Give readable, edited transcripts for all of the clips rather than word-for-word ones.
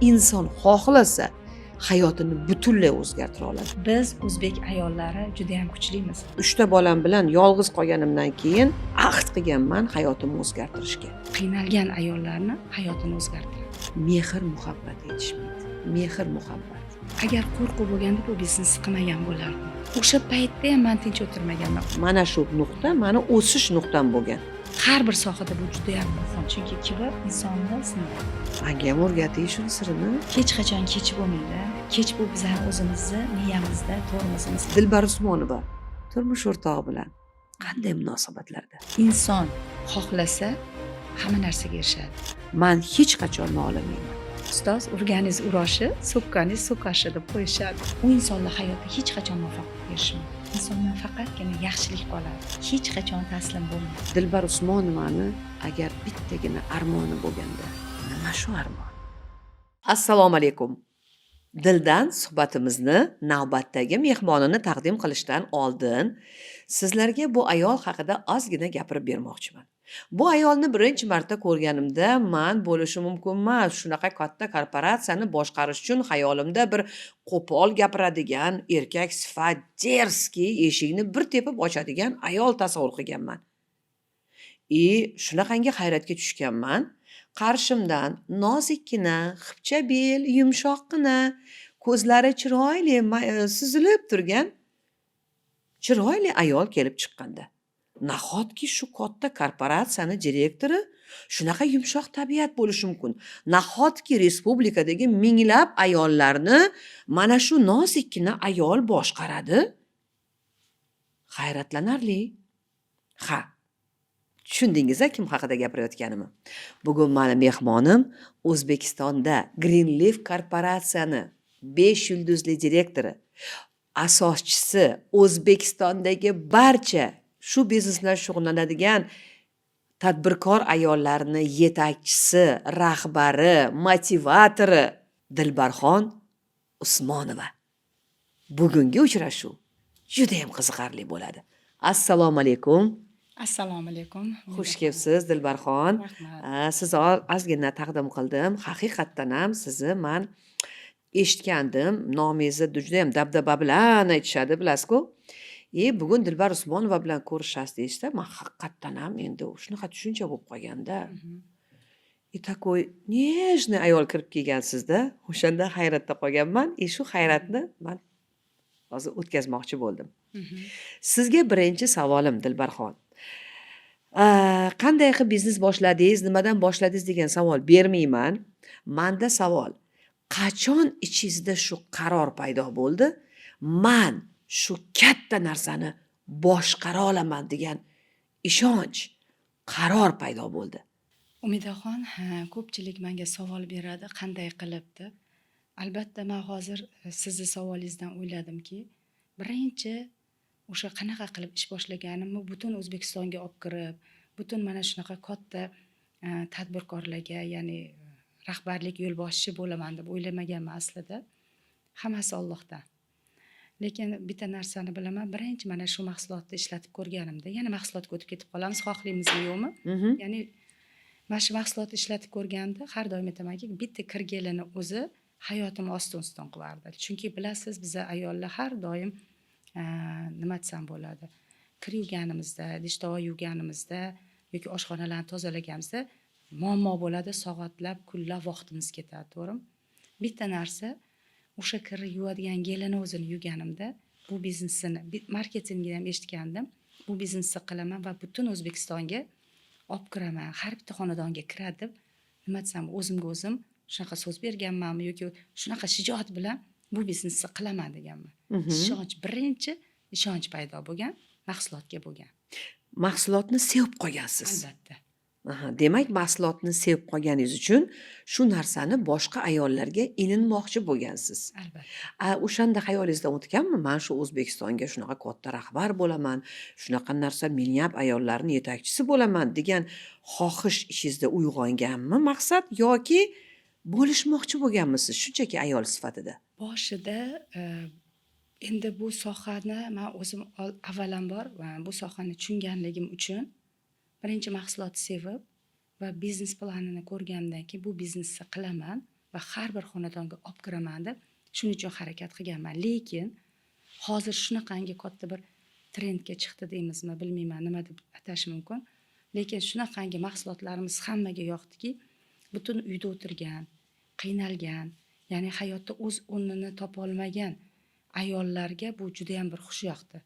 Inson xohlasa, hayotini butunlay o'zgartira oladi. Biz, o'zbek ayollari, judayam kuchlimiz. Uchta bolam bilan yolg'iz qolganimdan keyin ahd qilganman hayotimni o'zgartirishga. Qiynalgan ayollarni hayotini o'zgartiradi. Mehr muhabbat yetishmaydi, mehr muhabbat. Agar qo'rquv bo'lganda, bu biznesni qilmagan bo'lardim. O'sha paytda ham man tinch o'tirmaganman. Mana shu nuqta mani o'sish nuqtam bo'lgan. Har bir sohada bu judayam muhim, chunki kibr insonni sindiradi. Manga ham o'rgating shuni sirini. Hech qachon kech bo'lmaydi. Kech bu bizani o'zimizni miyamizda tormozimiz. Dilbar Usmonova turmush o'rtog'i bilan qanday munosabatlarda? Inson xohlasa, hamma narsaga erishadi. Man hech qachon nolimayman. "Ustoz, urganingiz uroshi, so'kkaningiz so'kashi", deb qo'yishadi. U insonlar hayotda hech qachon muvaffaqiyatga erishmaydi. Insondan faqatgina yaxshilik qoladi. Hech qachon taslim bo'lmaydi. Dilbar Usmonovani agar bittagina armoni bo'lganda, nima shu armon? Assalomu alaykum! Dildan suhbatimizni navbatdagi mehmonini taqdim qilishdan oldin sizlarga bu ayol haqida ozgina gapirib bermoqchiman. Bu ayolni birinchi marta ko'rganimda man bo'lishi mumkin emas, shunaqa katta korporatsiyani boshqarish uchun xayolimda bir qo'pol gapiradigan, erkak sifat, дерзкий, eshikni bir tepib ochadigan ayol tasavvur qilganman. И shunaqangi hayratga tushganman, qarshimdan nozikkina, xipcha bel, yumshoqqina, ko'zlari chiroyli, suzilib turgan chiroyli ayol kelib chiqqanda. Nahotki shu katta korporatsiyani direktori shunaqa yumshoq tabiat bo'lishi mumkin? Nahotki respublikadagi minglab ayollarni mana shu nozikkina ayol boshqaradi? Hayratlanarli. Ha, tushundingiz a kim haqida gapirayotganimni? Bugun mani mehmonim O'zbekistonda Greenleaf korporatsiyani 5 yulduzli direktori, asoschisi, O'zbekistondagi barcha shu biznes bilan shug'ullanadigan tadbirkor ayollarni yetakchisi, rahbari, motivatori Dilbarxon Usmonova. Bugungi uchrashuv judayam qiziqarli bo'ladi. Assalomu alaykum. Assalomu alaykum. Xush kelibsiz, Dilbarxon. Rahmat. Sizni ozgina taqdim qildim. Haqiqatdan ham sizni man eshitgandim, nomingizni judayam dabdaba bilan aytishadi, bilasizku. И bugun Dilbar Usmonova bilan ko'rishasiz deyishsa, man haqiqatdan ham endi shunaqa tushuncha bo'lib qolganda. И такой нежный ayol kirib kelgansizda, o'shanda hayratda qolganman. И shu hayratni man hozir o'tkazmoqchi bo'ldim. Sizga birinchi savolim, Dilbarxon. Qanday qilib biznes boshladingiz, nimadan boshladingiz degan savol bermayman. Manda savol: qachon ichingizda shu qaror paydo bo'ldi, man shu katta narsani boshqara olaman degan ishonch, qaror paydo bo'ldi? Umidaxon, ha, ko'pchilik menga savol beradi, qanday qilib deb. Albatta, man hozir sizni savolingizdan o'yladimki, birinchi o'sha qanaqa qilib ish boshlaganimni butun O'zbekistonga olib kirib, butun mana shunaqa katta tadbirkorlarga, ya'ni rahbarlik yo'lboshchi bo'laman deb o'ylamaganman aslida. Hammasi Ollohdan. Lekin bitta narsani bilaman, birinchi mana shu mahsulotni ishlatib ko'rganimda, yana mahsulotga o'tib ketib qolamiz, xohlaymizmi, yo'qmi? Ya'ni mana shu mahsulotni ishlatib ko'rganda, har doim aytamanki, bitta kir gelini o'zi hayotimni ostin ustun qilardi. Chunki bilasiz, biza ayollar har doim, nima desam bo'ladi, kir yuvganimizda, dish tovon yuvganimizda yoki oshxonalarni tozalaganimizda muammo bo'ladi, soatlab, kunlab vaqtimiz ketadi, to'g'rimi? Bitta narsa, o'sha kir yuvadigan gelini o'zini yuvganimda, bu biznesini marketingni ham eshitgandim, bu biznesni qilaman va butun O'zbekistonga olib kiraman, har bitta xonadonga kiradi deb, nima desam, o'zimga o'zim shunaqa so'z berganmanmi yoki shunaqa shijoat bilan bu biznesni qilaman deganman. Ishonch, birinchi ishonch paydo bo'lgan, mahsulotga bo'lgan. Mahsulotni sevib qolgansiz. Albatta. Aha, demak, mahsulotni sevib qolganingiz uchun shu narsani boshqa ayollarga ilinmoqchi bo'lgansiz. Albatta. A o'shanda xayolingizdan o'tganmi, man shu O'zbekistonga shunaqa katta rahbar bo'laman, shunaqa narsa, minglab ayollarni yetakchisi bo'laman degan xohish ichingizda uyg'onganmi, maqsad, yoki bo'lishmoqchi bo'lganmisiz shunchaki ayol sifatida? Boshida endi bu sohani man o'zim avvalambor bu sohani tushunganligim uchun birinchi mahsulotni sevib va biznes planini ko'rgandan keyin bu biznesni qilaman va Va har bir xonadonga olib kiraman deb, shuning uchun harakat qilganman. Lekin hozir shunaqangi katta bir trendga chiqdi deymizmi, bilmayman, nima deb atash mumkin, lekin shunaqangi mahsulotlarimiz hammaga yoqdiki, butun uyda o'tirgan, qiynalgan, ya'ni hayotda o'z o'rnini topolmagan ayollarga bu judayam bir xush yoqdi.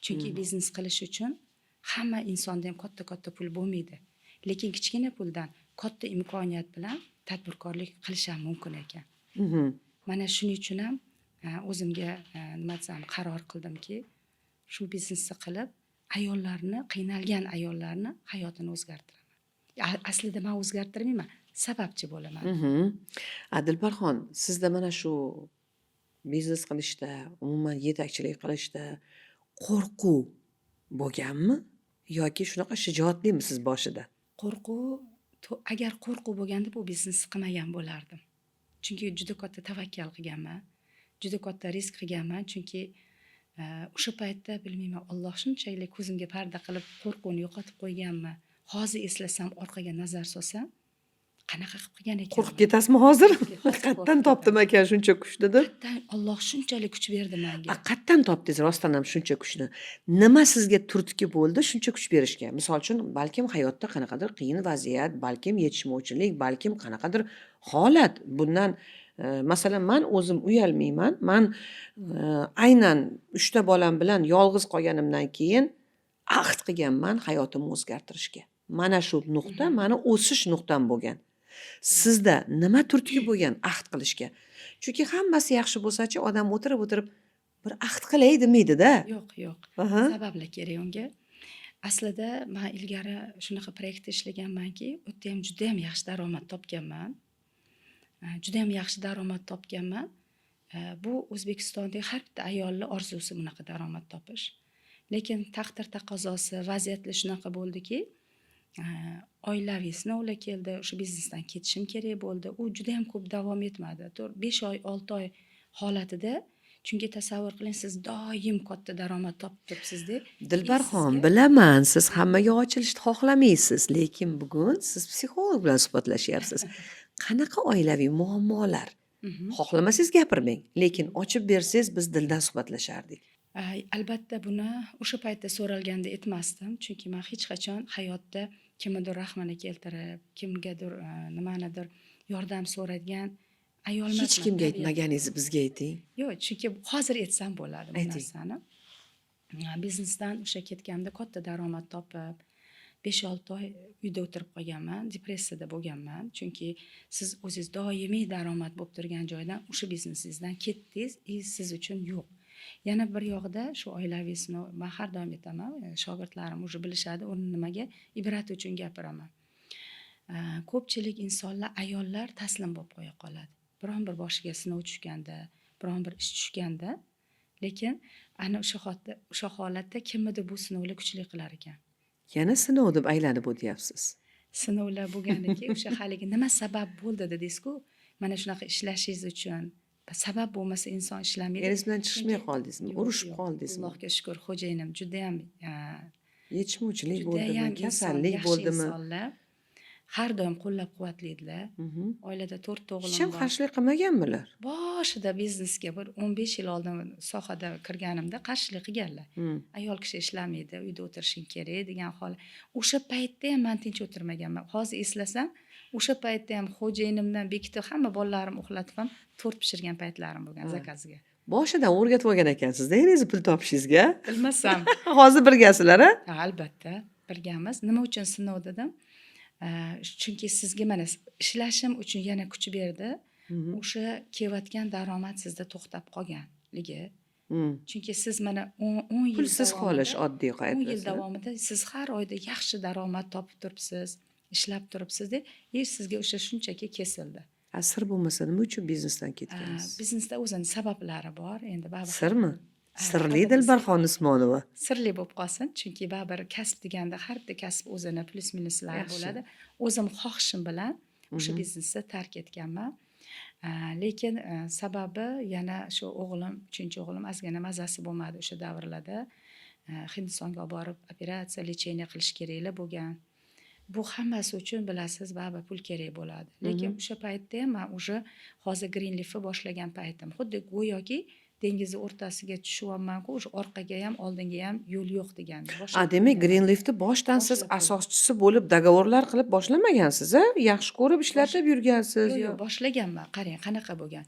Chunki biznes qilish uchun hamma insonda ham katta katta pul bo'lmaydi, lekin kichkina puldan katta imkoniyat bilan tadbirkorlik qilish ham mumkin ekan. Mana shuning uchun ham o'zimga nima desam, qaror qildimki, shu biznesni qilib, ayollarni, qiynalgan ayollarni hayotini o'zgartiraman. Aslida man o'zgartirmayman, sababchi bo'laman. A Dilbarxon, sizda mana shu biznes qilishda, umuman yetakchilik qilishda qo'rquv bo'lganmi yoki shunaqa shijoatlimisiz boshida? Qo'rquv, agar qo'rquv bo'lganda, bu biznesni qilmagan bo'lardim, chunki juda katta tavakkal qilganman, juda katta risk qilganman. Chunki o'sha paytda, bilmayman, Olloh shunchalik ko'zimga parda qilib, qo'rquvni yo'qotib qo'yganmi. Hozir eslasam, orqaga nazar solsam, qanaqa qilib qilgan ekanman. Qo'rqib ketasizmi hozir? Hozir Qayerdan qo'rqib topdim ekan shuncha kuchni deb? Qayerdan Olloh shunchalik kuch berdi manga? A qayerdan topdingiz rostdan ham shuncha kuchni? Nima sizga turtki bo'ldi shuncha kuch berishga? Misol uchun, balkim hayotda qanaqadir qiyin vaziyat, balkim yetishmovchilik, balkim qanaqadir holat. Bundan masalan, man o'zim uyalmayman. Man aynan uchta bolam bilan yolg'iz qolganimdan keyin ahd qilganman hayotimni o'zgartirishga. Mana shu nuqta mani o'sish nuqtam bo'lgan. Sizda nima turtki bo'lgan ahd qilishga? Chunki hammasi yaxshi bo'lsachi, odam o'tirib o'tirib bir ahd qilay demaydida. Yo'q, sabablar kerak unga. Aslida man ilgari shunaqa proyektda ishlaganmanki, u yerda ham judayam yaxshi daromad topganman. Judayam yaxshi daromad topganman. Bu O'zbekistondagi har bitta ayolni orzusi, bunaqa daromad topish. Lekin taqdir taqozosi, vaziyatlar shunaqa bo'ldiki, oilaviy sinovlar keldi, o'sha biznesdan ketishim kerak bo'ldi. U judayam ko'p davom etmadi, 4, 5 oy, 6 oy holatida. Chunki tasavvur qiling, siz doim katta daromad topib turibsizda. Dilbarxon, sizga- bilaman, siz hammaga ochilishni xohlamaysiz, lekin bugun siz psixolog bilan suhbatlashyapsiz. Qanaqa oilaviy muammolar? Xohlamasangiz gapirmang, lekin ochib bersangiz, biz dildan suhbatlashardik. Ay, albatta, buni o'sha paytda so'ralganda aytmasdim, chunki man hech qachon hayotda kimnidir rahmini keltirib, kimgadir nimanidir yordam so'raydigan ayol Hech emasman, kimga tabiat. aytmaganingizni bizga ayting. Yo'q, chunki hozir aytsam bo'ladi bu Ayting. narsani. Biznesdan o'sha ketganimda katta daromad topib, 5-6 oy uyda o'tirib qolganman, depressiyada bo'lganman. Chunki siz o'zingiz doimiy daromad bo'lib turgan joydan, o'sha biznesingizdan ketdingiz и siz uchun yo'q. Yana bir yog'ida shu oilaviy sinov. Man har doim aytaman, shogirdlarim уже bilishadi, uni nimaga ibrat uchun gapiraman. Ko'pchilik insonlar, ayollar taslim bo'lib qo'ya qoladi biron bir boshiga sinov tushganda, biron bir ish tushganda. Lekin ana o'sha holatda kimnidir bu sinovlar kuchli qilar ekan. Yana sinov deb aylanib o'tyapsiz. Sinovlar bo'lganiki, o'sha haligi nima sabab bo'ldi dedingizku, mana shunaqa ishlashingiz uchun sabab bo'lmasa, inson ishlamaydi. Eringiz bilan chiqishmay Chunki- qoldingizmi? Yo'q, Urushib yo'q. qoldingizmi? Allohga shukur, xo'jayinim judayam Yetishmovchilik bo'ldimi? judayam inson, Kasallik yaxshi bo'ldimi? insonlar, har doim qo'llab quvvatlaydilar. Oilada to'rtta Hech o'g'lim ham bor. qarshilik qilmaganmilar? Boshida biznesga bir 15 yil oldin sohada kirganimda qarshilik qilganlar. Ayol kishi ishlamaydi, uyda o'tirishing kerak degan hol. O'sha paytda ham man tinch o'tirmaganman. Hozir eslasam, o'sha paytda ham xo'jayinimdan bekitib, hamma bolalarimni uxlatib ham tort pishirgan paytlarim bo'lgan zakazga. Boshidan o'rgatib olgan ekansizda eringizni pul topishingizga. Bilmasam. Hozir birgasizlar, a? Ha, albatta, birgamiz. Nima uchun sinov dedim? Chunki sizga mana ishlashim uchun yana kuch berdi o'sha kelayotgan daromad sizda to'xtab qolganligi. Chunki siz mana 10 yil Pulsiz qolish oddiy 10 yil hayotda. davomida siz har oyda yaxshi daromad topib turibsiz, ishlab turibsizda, и sizga o'sha shunchaki kesildi. A sir bo'lmasa, nima uchun biznesdan ketgansiz? Biznesda o'zini sabablari bor endi baribir. Sirmi? Ha, Sirli albatta. Dilbarxon Usmonova. Sirli bo'lib qolsin, chunki baribir kasb deganda har bitta kasb o'zini plyus minuslari bo'ladi. O'zim xohishim bilan o'sha biznesni tark etganman. Lekin sababi yana shu o'g'lim, uchinchi o'g'lim ozgina mazasi bo'lmadi o'sha davrlarda. Hindistonga olib borib operatsiya, лечение qilish keraklar bo'lgan. Bu hammasi uchun, bilasiz, baribir pul kerak bo'ladi. Lekin o'sha paytda ham man уже hozir Greenleafni boshlagan paytim, xuddi go'yoki dengizni o'rtasiga tushyapmanku, уже orqaga ham, oldinga ham yo'l yo'q degandek. A, Boshlab demak, qo'yganman. Greenleafni boshdan siz Boshlab qo'ydim. asoschisi bo'lib, договор lar qilib boshlamagansiz, a? Yaxshi ko'rib ishlatib yurgansiz. Yo'q, yo yo'q, boshlaganman. Qarang, qanaqa bo'lgan.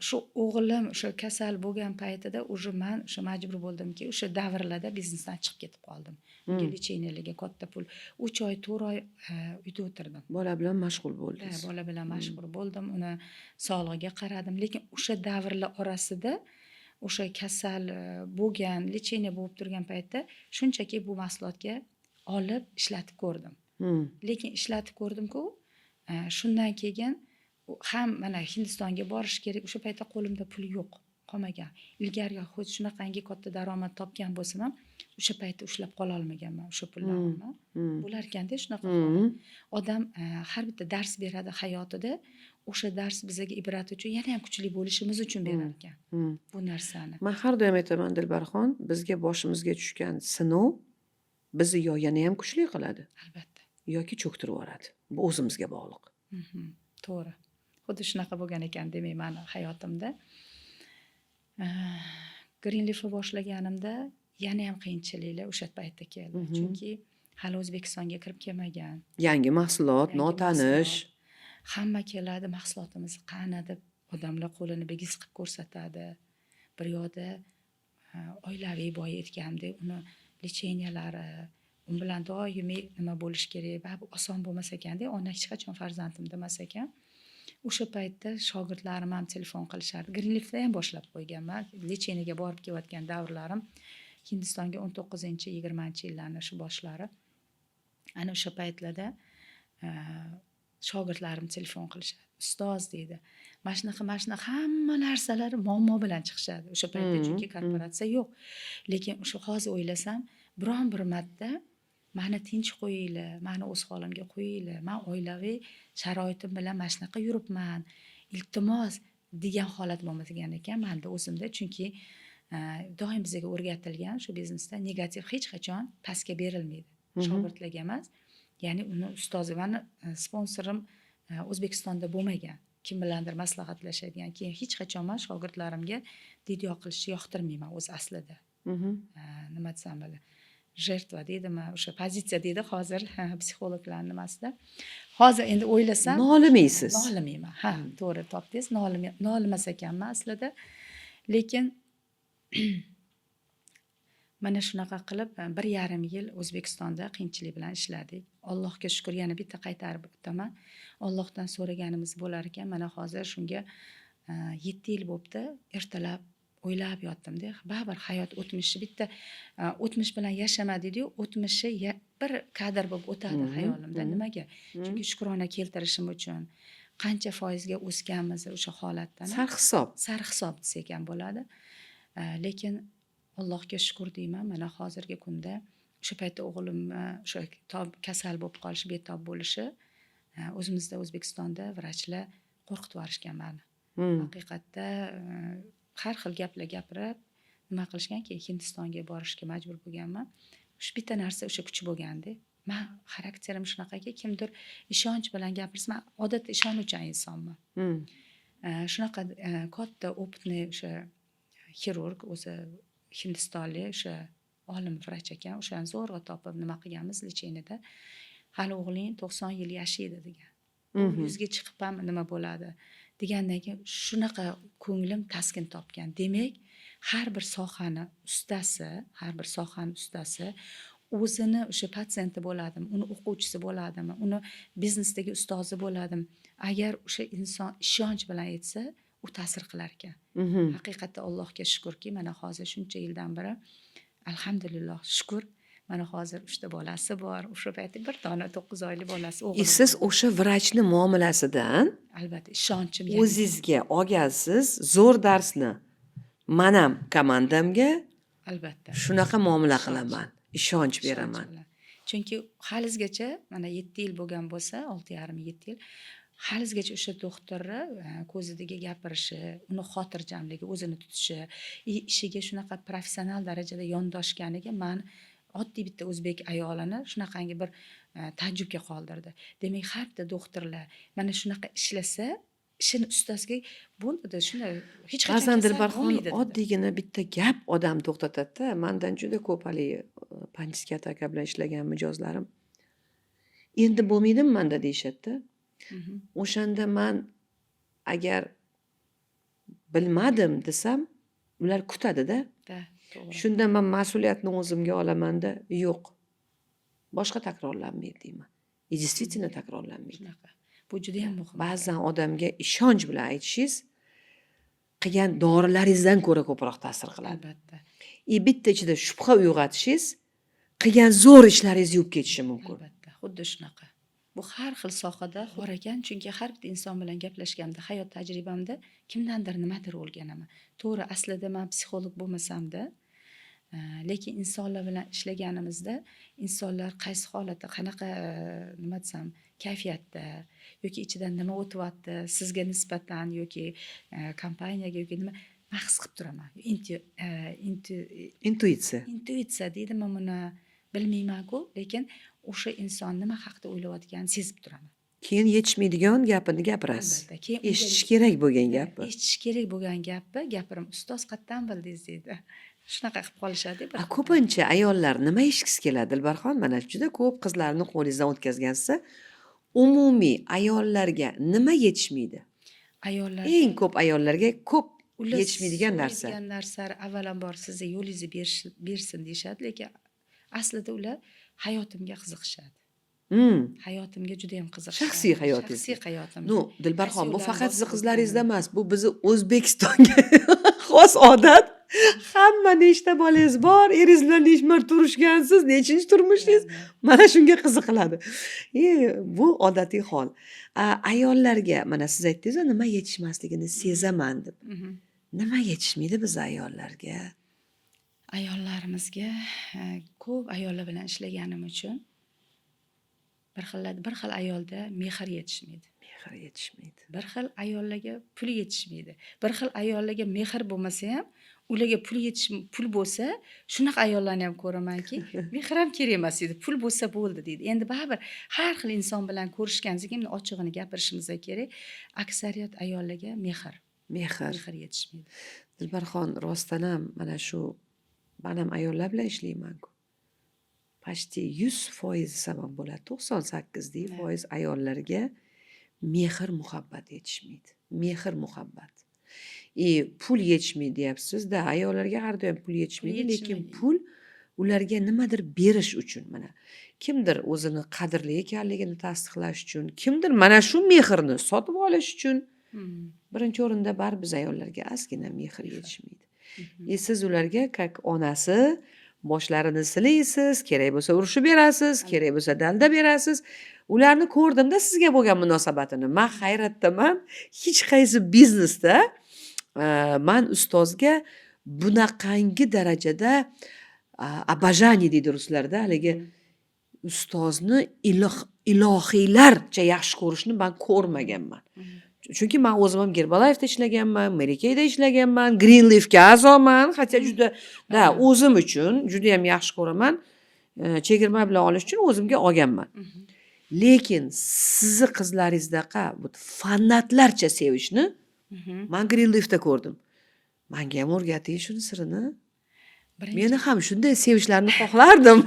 Shu o'g'lim o'sha kasal bo'lgan paytida уже man o'sha majbur bo'ldimki, o'sha davrlarda biznesdan chiqib ketib qoldim. Unga лечения larga katta pul. 3 oy, 4 oy uyda o'tirdim. Bola bilan mashg'ul Ha, bo'ldingiz. Bola bilan mashg'ul bo'ldim, uni sog'lig'iga qaradim. Lekin o'sha davrlar orasida o'sha kasal bo'lgan, лечение bo'lib turgan paytda shunchaki bu mahsulotga olib ishlatib ko'rdim. Lekin ishlatib ko'rdimku, shundan keyin ham mana Hindistonga borish kerak. O'sha paytda qo'limda pul yo'q, qolmagan. Ilgari xuddi shunaqangi katta daromad topgan bo'lsam ham, o'sha paytda ushlab qololmaganman o'sha pullarimni. Bo'larkanda shunaqa holat. Odam har bitta dars beradi hayotida, o'sha dars bizaga ibrat uchun, yana ham kuchli bo'lishimiz uchun berar ekan bu narsani. Man har doim aytaman, Dilbarxon, bizga boshimizga tushgan sinov bizni yo yana ham kuchli qiladi, yoki cho'ktirib yuboradi. Bu o'zimizga bog'liq. To'g'ri. Xuddi shunaqa bo'lgan ekan, demak, mani hayotimda. Greenleafni boshlaganimda yana ham qiyinchiliklar o'sha paytda keldi. Chunki hali O'zbekistonga kirib kelmagan. Yangi mahsulot, Yangi notanish. mahsulot. Hamma keladi, mahsulotimiz qani deb odamlar qo'lini bigiz qilib ko'rsatadi. Bir yoqda oilaviy, boya aytganimdek, uni лечения lari, u bilan doimiy nima bo'lishi kerak, baribir oson bo'lmas ekanda, ona hech qachon farzandim demas ekan. O'sha paytda shogirdlarim ham telefon qilishardi. Greenleafda ham boshlab qo'yganman. Лечение ga borib kelayotgan davrlarim Hindistonga 19-20 yillarni shu boshlari. Ana o'sha paytlarda shogirdlarim telefon qilishadi. Ustoz, deydi. Mana shunaqa, mana shunaqa hamma narsalar muammo bilan chiqishadi. O'sha paytda chunki korporatsiya yo'q. Lekin o'sha hozir o'ylasam, biron bir marta mani tinch qo'yinglar, mani o'z holimga qo'yinglar, man oilaviy sharoitim bilan mana shunaqa yuribman, iltimos, degan holat bo'lmagan ekan manda o'zimda. Chunki doim bizga o'rgatilgan shu biznesda negativ hech qachon pastga berilmaydi. Shogirdlarga emas, ya'ni uni ustozi, mani sponsorim O'zbekistonda bo'lmagan. Kim bilandir maslahatlashadigan. Keyin hech qachon man shogirdlarimga video qilishni yoqtirmayman o'zi aslida. Nima desam bo'ladi, жертва deydimi, o'sha pozitsiya deydi hozir psixologlar nimasida. Hozir endi o'ylasam, Nolimaysiz. Nolimayman, ha, to'g'ri topdingiz. Nolimas ekanman aslida. Lekin mana shunaqa qilib 1,5 yil O'zbekistonda qiyinchilik bilan ishladik. Allohga shukur, yana bitta qaytarib o'taman, Ollohdan so'raganimiz bo'lar ekan. Mana hozir shunga 7 yil bo'libdi. Ertalab o'ylab yotdimda, baribir hayot o'tmishi bitta o'tmish bilan yashama deydiyu, o'tmishi bir kadr bo'lib o'tadi xayolimda. Nimaga? Chunki shukrona keltirishim uchun qancha foizga o'sganmiz o'sha holatdan. Sarhisob. Sarhisob desak ham bo'ladi. Lekin Allohga shukur deyman, mana hozirgi kunda o'sha paytda o'g'limni o'sha kasal bo'lib qolishi, betob bo'lishi, o'zimizda O'zbekistonda vrachlar qo'rqitib yuborishgan mani. Haqiqatda har xil gaplar gapirib, nima qilishgan, keyin Hindistonga borishga majbur bo'lganman. Shu bitta narsa o'sha kuch bo'lganda. Man xarakterim shunaqaki, kimdir ishonch bilan gapirsa, man odatda ishonuvchan insonman. Shunaqa katta опытный o'sha xirurg, o'zi hindistonlik o'sha olim vrach ekan, o'shani zo'rg'a topib nima qilganmiz лечение da. Hali o'g'ling 90 yil yashaydi, degan. 100ga chiqib ham nima bo'ladi, degandan keyin shunaqa ko'nglim taskin topgan. Demak, har bir sohani ustasi, har bir sohani ustasi o'zini o'sha patsienti bo'ladimi, uni o'quvchisi bo'ladimi, uni biznesdagi ustozi bo'ladimi, agar o'sha inson ishonch bilan aytsa, u ta'sir qilar ekan. Haqiqatda Allohga shukurki, mana hozir shuncha yildan beri, alhamdulillah, shukur, mana hozir uchta bolasi bor. O'sha paytda bir dona 9 oylik bolasi, И o'g'lim. siz o'sha vrachni muomalasidan Albatta, ishonchim yana- o'zizga olgansiz zo'r darsni. Man ham komandamga shunaqa muomala Ishonch. qilaman, ishonch Ishonch beraman. bilan. Chunki halizgacha mana 7 yil bo'lgan bo'lsa, 6,5, 7 yil, halizgacha o'sha doktorni ko'zidagi gapirishi, uni xotirjamligi, o'zini tutishi и ishiga shunaqa professional darajada yondoshganiga man oddiy bitta o'zbek ayolini shunaqangi bir taajjubga qoldirdi. Demak, har bitta doktorlar mana shunaqa ishlasa, ishini ustasiga bo'ldi, shunday hech qachon Ba'zan, kasal Dilbarxon, bo'lmaydi, dedi. Oddiygina bitta gap odam to'xtatadida. Mandan juda ko'p haligi панический ataka bilan ishlagan mijozlarim "Endi bo'lmaydimi manda?" deyishadida. O'shanda man agar "Bilmadim" desam, ular kutadida. Да, to'g'ri. Shunda man mas'uliyatni o'zimga olamanda, "Yo'q, boshqa takrorlanmaydi", deyman. И действительно takrorlanmaydi. Shunaqa. Bu judayam muhim. Ba'zan odamga ishonch bilan aytishingiz qilgan dorilaringizdan ko'ra ko'proq ta'sir qiladi. Albatta. И bitta ichida shubha uyg'otishingiz qilgan zo'r ishlaringizni yuvib ketishi mumkin. Albatta, xuddi shunaqa. Bu har xil sohada bor ekan, chunki har bitta inson bilan gaplashganda, hayot tajribamda kimdandir nimadir o'rganaman. To'g'ri, aslida man psixolog bo'lmasamda, lekin insonlar bilan ishlaganimizda insonlar qaysi holatda, qanaqa, nima desam, kayfiyatda yoki ichidan nima o'tyapti sizga nisbatan yoki kompaniyaga yoki nima, man his qilib turaman. Intuitsiya. Intuitsiya deydimi buni, bilmayman-ku, lekin o'sha inson nima haqida o'ylayotganini sezib turaman. Keyin yetishmaydigan gapini gapirasiz. Albatta. Keyin unga Eshitish kerak bo'lgan gapni. Eshitish kerak bo'lgan gapni gapiraman. "Ustoz, qayerdan bildingiz?" deydi. Shunaqa qilib qolishadi bir A xil. Ko'pincha ayollar nima eshitgisi keladi, Dilbarxon? Mana juda ko'p qizlarni qo'lingizdan o'tkazgansiz. Umumiy ayollarga nima yetishmaydi? Ayollar Eng ko'p ayollarga ko'p ular yetishmaydigan narsa. So'raydigan narsa avvalambor sizni yo'lingizni bersin deyishadi, lekin aslida ular hayotimga qiziqishadi. Hayotimga judayam qiziqishadi. Shaxsiy hayotingizga. Shaxsiy hayotimga. Ну, Dilbarxon, Qaysi bu yo'ldan faqat sizni bosib qizlaringizda o'tganim. Emas, bu bizni O'zbekistonga xos odat. Hamma nechta bolangiz bor, eringiz bilan necha marta urushgansiz, nechinchi turmushingiz, mana shunga qiziqiladi. E, bu odatiy hol. A, ayollarga mana siz aytdingiz, nima yetishmasligini sezaman deb. Nima yetishmaydi biz ayollarga? Ayollarimizga ko'p ayollar bilan ishlaganim uchun bir xil ayolda mehr yetishmaydi. Mehr yetishmaydi. Bir xil ayollarga pul yetishmaydi. Bir xil ayollarga mehr bo'lmasa ham, ularga pul bo'lsa, shunaqa ayollarni ham ko'ramanki, mehr ham kerak emas deydi. Pul bo'lsa bo'ldi deydi. Endi baribir har xil inson bilan ko'rishganimizda keyin ochig'ini gapirishimiz kerak. Aksariyat ayollarga mehr, Mehr. mehr yetishmaydi. Dilbarxon, rostdan ham mana shu man ham ayollar bilan ishlayman-ku. Почти 100% desam ham bo'ladi. 98 dey foiz ayollarga mehr muhabbat yetishmaydi. Mehr muhabbat. И pul yetishmaydi deyapsiz-da, ayollarga har doim pul yetishmaydi, lekin yetishmaydi. Pul ularga nimadir berish uchun, mana kimdir o'zini qadrli ekanligini tasdiqlash uchun, kimdir mana shu mehrni sotib olish uchun. Birinchi o'rinda baribir biz ayollarga ozgina mehr yetishmaydi. И siz ularga как onasi boshlarini silaysiz, kerak bo'lsa urishib berasiz, kerak bo'lsa dalda berasiz. Ularni ko'rdimda sizga bo'lgan munosabatini. Man hayratdaman. Hech qaysi biznesda man ustozga bunaqangi darajada обожание deydi ruslarda, haligi ustozni ilohiylarcha yaxshi ko'rishni man ko'rmaganman. Chunki man o'zim ham Gerbalife'da ishlaganman, Mary Kayda ishlaganman, Greenleafga a'zoman, хотя juda да, o'zim uchun juda ham yaxshi ko'raman. Chegirma bilan olish uchun o'zimga olganman. Lekin sizni qizlaringizdaqa bu fanatlarcha sevishni man Greenleafda ko'rdim. Manga ham o'rgating shuni sirini. Birinchi Meni ham shunday sevishlarini xohlardim.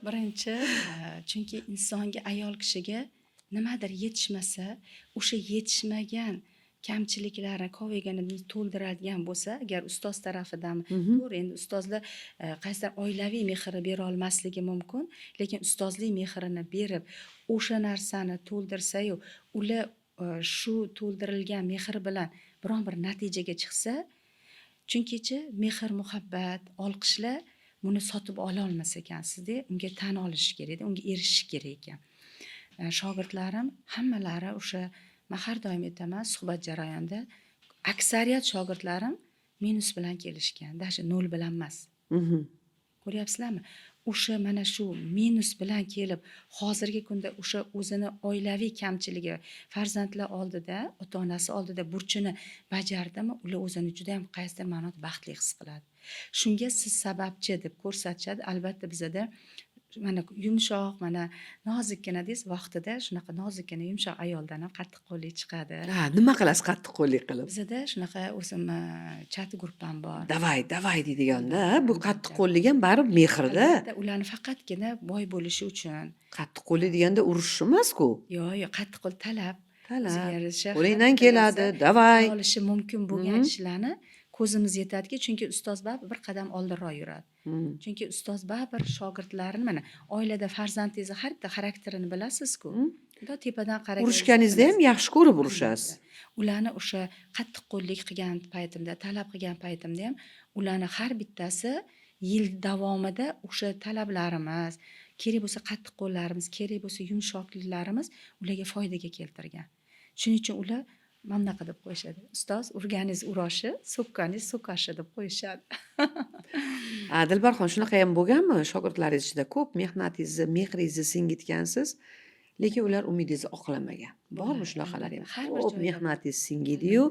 Birinchi, chunki insonga, ayol kishiga nimadir yetishmasa, o'sha yetishmagan kamchiliklarini, kovigini to'ldiradigan bo'lsa, agar ustoz tarafidan, to'g'ri, endi ustozlar qaysidir oilaviy mehri bera olmasligi mumkin, lekin ustozlik mehrini berib, o'sha narsani to'ldirsayu, ular shu to'ldirilgan mehr bilan biron bir natijaga chiqsa, chunkichi mehr, muhabbat, olqishlar buni sotib ololmas ekansizda, unga tan olish kerakda, unga erishish kerak ekan. Shogirdlarim hammalari o'sha man har doim aytaman suhbat jarayonida, aksariyat shogirdlarim minus bilan kelishgan, даже nol bilan emas. Ko'ryapsizlarmi? O'sha mana shu minus bilan kelib, hozirgi kunda o'sha o'zini oilaviy kamchiligi, farzandlar oldida, ota onasi oldida burchini bajardimi, ular o'zini judayam qaysidir ma'noda baxtli his qiladi. Shunga siz sababchi deb ko'rsatishadi. Albatta, bizada Mana yumshoq, mana nozikkina deysiz, vaqtida shunaqa nozikkina, yumshoq ayoldan ham qattiqqo'llik chiqadi. Ha, nima qilasiz qattiqqo'llik qilib? Bizada shunaqa o'zim chat gruppam bor. Давай, давай deydiganda, bu qattiqqo'llik ham baribir mehrda. Albatta, ularni faqatgina boy bo'lishi uchun. Qattiqqo'llik deganda urishish emas-ku. Yo'q, qattiqqo'l talab. Talab. O'ziga yarasha har Qo'lingdan bitta keladi, narsa давай. qila olishi mumkin bo'lgan ishlarni ko'zimiz yetadiki, chunki ustoz baribir bir qadam oldinroq yuradi. Chunki ustoz baribir shogirdlarini, mana, oilada farzandingizni har bitta xarakterini bilasiz-ku. Bundoq tepadan qaragan Urushganingizda ham yaxshi ko'rib urushasiz. Albatta. Ularni o'sha qattiqqo'llik qilgan paytimda, talab qilgan paytimda ham ularni har bittasi yil davomida o'sha talablarimiz, kerak bo'lsa qattiqqo'llarimiz, kerak bo'lsa yumshoqliklarimiz ularga foydaga keltirgan. Shuning uchun ular mana bunaqa deb qo'yishadi: "Ustoz, urganingiz uroshi, so'kkaningiz so'kashi", deb qo'yishadi. A, Dilbarxon, shunaqa ham bo'lganmi? Shogirdlaringiz ichida ko'p mehnatingizni, mehringizni singitgansiz, lekin ular umidingizni oqlamagan. Bormi Bo'ladi, shunaqalar ham? albatta. Har bir Ko'p joyda. mehnatingiz singidi-yu,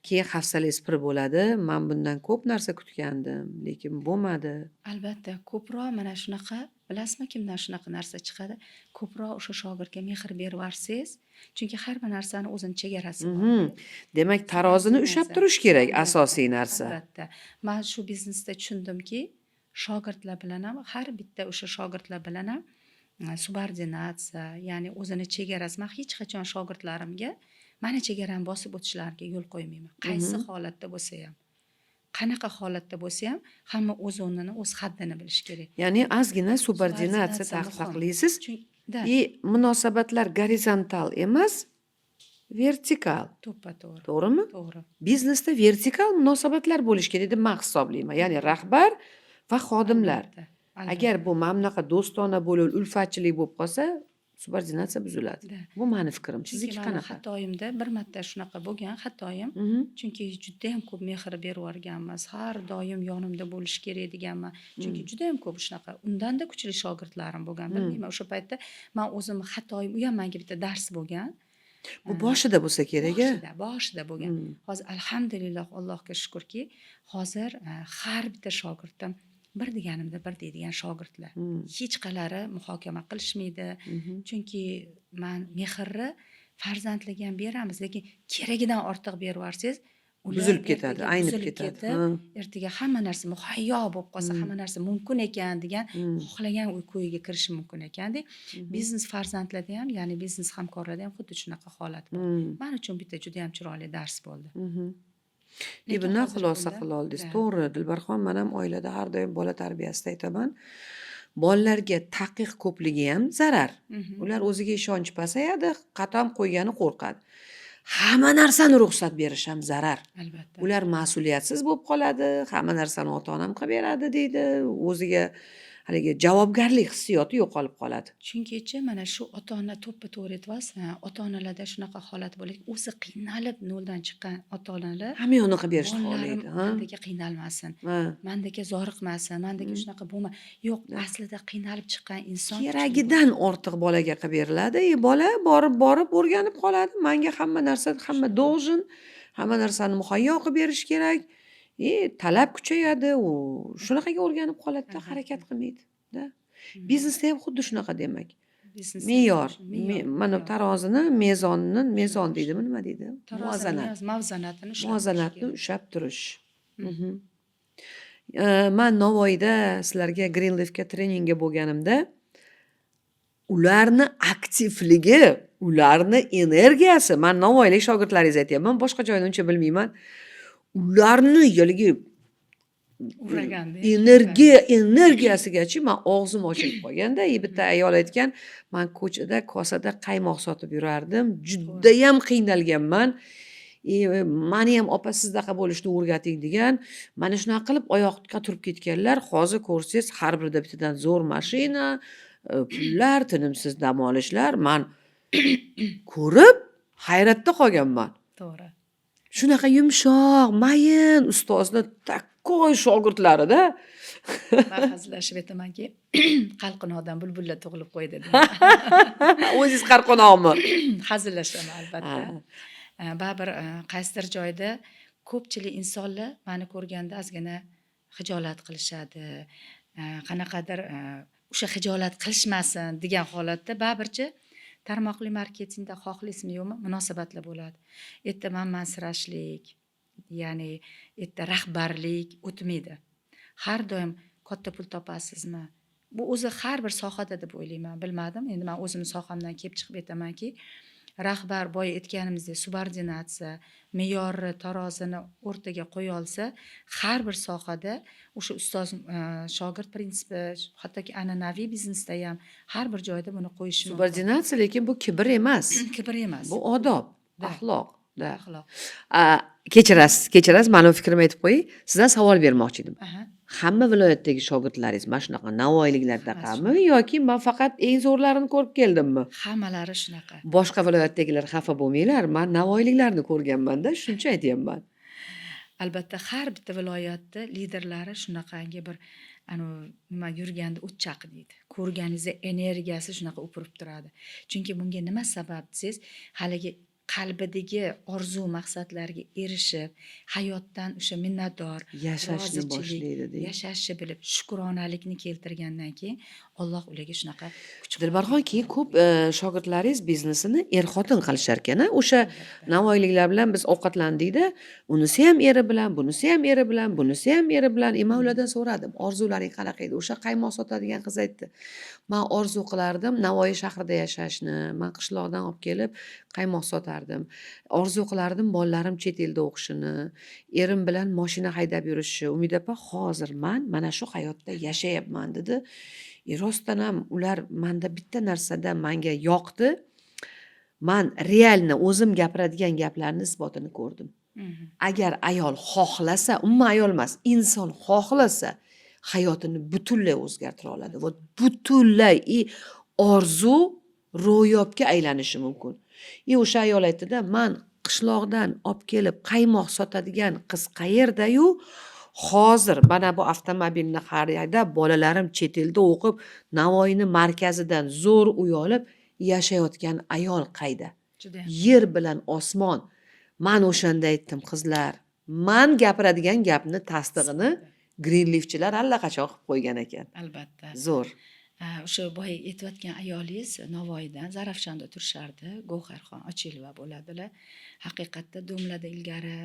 keyin hafsalangiz pir bo'ladi. Man bundan ko'p narsa kutgandim, lekin bo'lmadi. Albatta, ko'proq mana shunaqa, bilasizmi, kimdan shunaqa narsa chiqadi? Ko'proq o'sha shogirdga mehr berib yuborsangiz, chunki har bir narsani o'zini chegarasi bor. Demak, tarozini ushlab Narsa. turish kerak, Albatta, asosiy narsa. Albatta. Man shu biznesda tushundimki, shogirdlar bilan ham, har bitta o'sha shogirdlar bilan ham subordinatsiya, ya'ni o'zini chegarasi. Man hech qachon shogirdlarimga mani chegaramni bosib o'tishlariga yo'l qo'ymayman. Qaysi holatda bo'lsa ham. Qanaqa holatda bo'lsa ham, hamma o'z o'rnini, o'z haddini bilishi kerak. Ya'ni ozgina subordinatsiya Subordinatsiya muhim. taqiqlaysiz. Chunki да, И munosabatlar gorizontal emas, vertikal. To'ppa to'g'ri. To'g'rimi? To'g'ri. Biznesda vertikal munosabatlar bo'lishi kerak deb man hisoblayman. Ya'ni rahbar va xodimlar. Albatta, albatta. Agar bu mana bunaqa do'stona bo'lib, ulfatchilik bo'lib qolsa, subordinatsiya buziladi. Да. Bu mani fikrim. Chunki Sizniki mani qanaqa? xatoyimda bir marta shunaqa bo'lgan xatoyim. Chunki judayam ko'p mehr berib yuborganmiz. Har doim yonimda bo'lishi kerak deganman. Chunki judayam ko'p shunaqa undanda kuchli shogirdlarim bo'lgan. Bilmayman, o'sha paytda man o'zimni xatoyim, u ham menga bitta dars bo'lgan. Bu boshida bo'lsa kerak a? Boshida, boshida bo'lgan. Hozir, alhamdulillah, Allohga shukurki, hozir har bitta shogirdim bir deganimda bir deydigan shogirdlar. Hech qalari muhokama qilishmaydi. Chunki man mehrni farzandlarga ham beramiz, lekin keragidan ortiq berib yuborsangiz, ular Buzilib ketadi, ertaga aynib buzilib ketadi. ketib, ertaga hamma narsa muhayyo bo'lib qolsa, hamma narsa mumkin ekan degan xohlagan uy ko'yiga kirishi mumkin ekanda. Biznes farzandlarda ham, ya'ni biznes hamkorlarda ham xuddi shunaqa holat bor. Man uchun bitta juda ham chiroyli dars bo'ldi. И Lekin bundan hozirgi xulosa kunda qila oldingiz. Да. To'g'ri, Dilbarxon, man ham oilada har doim bola tarbiyasida aytaman. Bolalarga taqiq ko'pligi ham zarar. Ular o'ziga ishonch pasayadi, qadam qo'ygani qo'rqadi. Hamma narsani ruxsat berish ham zarar. Albatta. Ular mas'uliyatsiz bo'lib qoladi, hamma narsani ota-onam qilib beradi deydi, o'ziga haligi javobgarlik hissiyoti yo'qolib qoladi. Chunkichi mana shu ota-ona, to'ppa to'g'ri aytyapsiz, ha, ota-onalarda shunaqa holat bo'ladi, o'zi qiynalib noldan chiqqan ota-onalar Hamma yoqni qilib berishni bolalarim xohlaydi, ha? mandagi qiynalmasin, mandagi zoriqmasin, mandagi shunaqa bo'lma. Yo'q, aslida qiynalib chiqqan inson kuchli bo'ladi. Keragidan ortiq bolaga qilib beriladi, и bola borib borib o'rganib qoladi. Manga hamma narsa, hamma должен, hamma narsani muhayyo qilib berish kerak. И talab kuchayadi, u shunaqaga o'rganib qoladida, harakat qilmaydi, да. Biznesda ham xuddi shunaqa demak. Biznesda ham Me'yor, shu, me'yor, mana me'yor. tarozini, mezonni, mezon deydimi, nima deydi? Tarozini Muvozanat. Muvozanatini ushlab turish Muvozanatni kerak. ushlab turish. Man Navoiyda sizlarga Greenleafga treningga bo'lganimda ularni aktivligi, ularni energiyasi, man navoiylik shogirdlaringizni aytyapman, boshqa joyni uncha bilmayman. Ularni haligi Uraganda, energiyasigachi man og'zim ochilib qolganda, и bitta ayol aytgan: "Man ko'chada kosada qaymoq sotib yurardim, judayam qiynalganman. И mani ham, opa, sizdaqa bo'lishni o'rgating", degan. Mana shunaqa qilib oyoqqa turib ketganlar. Hozir ko'rsangiz, har birida bittadan zo'r mashina, pullar, tinimsiz dam olishlar. Man ko'rib hayratda qolganman. To'g'ri. Shunaqa yumshoq, mayin ustozni такой shogirdlarida. Man hazillashib aytamanki, qalqinodam bulbullar tug'ilib qo'ydi deb. O'zingiz qalqinoqmi? Hazillashaman, albatta. Ha. Baribir qaysidir joyda ko'pchilik insonlar mani ko'rganda ozgina xijolat qilishadi. Qanaqadir O'sha xijolat qilishmasin degan holatda baribirchi tarmoqli marketingda, xohlaysizmi yo'qmi, munosabatlar bo'ladi. U yerda manmansirashlik, ya'ni u yerda rahbarlik o'tmaydi. Har doim katta pul topasizmi, bu o'zi har bir sohada deb o'ylayman, bilmadim, endi man o'zimni sohamdan kelib chiqib aytamanki, rahbar, boya aytganimizdek, subordinatsiya me'yorni, tarozini o'rtaga qo'ya olsa, har bir sohada o'sha ustoz shogird prinsipi, hattoki an'anaviy biznesda ham har bir joyda buni qo'yish mumkin. Subordinatsiya, lekin bu kibr emas. Kibr emas. Bu odob, Да. axloq, да. Axloq. A, kechirasiz, kechirasiz, mani fikrimni aytib qo'yay. Sizdan savol bermoqchi edim. Aha. Hamma viloyatdagi shogirdlaringiz mana shunaqa navoiyliklardaqami yoki man faqat eng zo'rlarini ko'rib keldimmi? Hammalari shunaqa. Boshqa viloyatdagilar xafa bo'lmanglar, man navoiyliklarni ko'rganmanda, shuning uchun aytyapman. Albatta, har bitta viloyatda liderlari shunaqangi bir anavi nima, yurganda o't chaqnaydi, ko'rganingizda energiyasi shunaqa o'pirib turadi. Chunki bunga nima sabab desangiz, haligi qalbidagi orzu maqsadlarga erishib, hayotdan o'sha minnatdor, Yashashni rozichilik, boshlaydi deng. Yashashni bilib, shukronalikni keltirgandan keyin Alloh ularga shunaqa kuch. Dilbarxon, keyin ko'p shogirdlaringiz biznesini er xotin qilishar ekan, a? O'sha navoiyliklar bilan biz ovqatlandikda, unisi ham eri bilan, bunisi ham eri bilan, bunisi ham eri bilan. E, man ulardan so'radim, orzularing qanaqa edi? O'sha qaymoq sotadigan qiz aytdi: man orzu qilardim Navoiy shahrida yashashni, man qishloqdan olib kelib qaymoq sotardim, orzu qilardim bolalarim chet elda o'qishini, erim bilan moshina haydab yurishni. Umida opa, hozir man mana shu hayotda yashayapman, dedi. E, rostdan ham ular manda bitta narsada manga yoqdi: man реально o'zim gapiradigan gaplarni isbotini ko'rdim. Agar ayol xohlasa, umuman ayol emas, inson xohlasa, hayotini butunlay o'zgartira oladi, вот butunlay, и orzu ro'yobga aylanishi mumkin. И o'sha ayol aytdida: man qishloqdan olib kelib qaymoq sotadigan qiz qayerdayu, hozir mana bu avtomobilni haydab, bolalarim chet elda o'qib, Navoiyni markazidan zo'r uy olib yashayotgan ayol qayda? Judayam. Yer bilan osmon. Man o'shanda aytdim: qizlar, man gapiradigan gapni tasdig'ini Greenleafchilar allaqachon qilib qo'ygan ekan. Albatta. Zo'r. O'sha boya aytayotgan ayolingiz Navoiydan, Zarafshonda turishardi, Gavharxon Ochilova bo'ladilar. Haqiqatda дом larda ilgari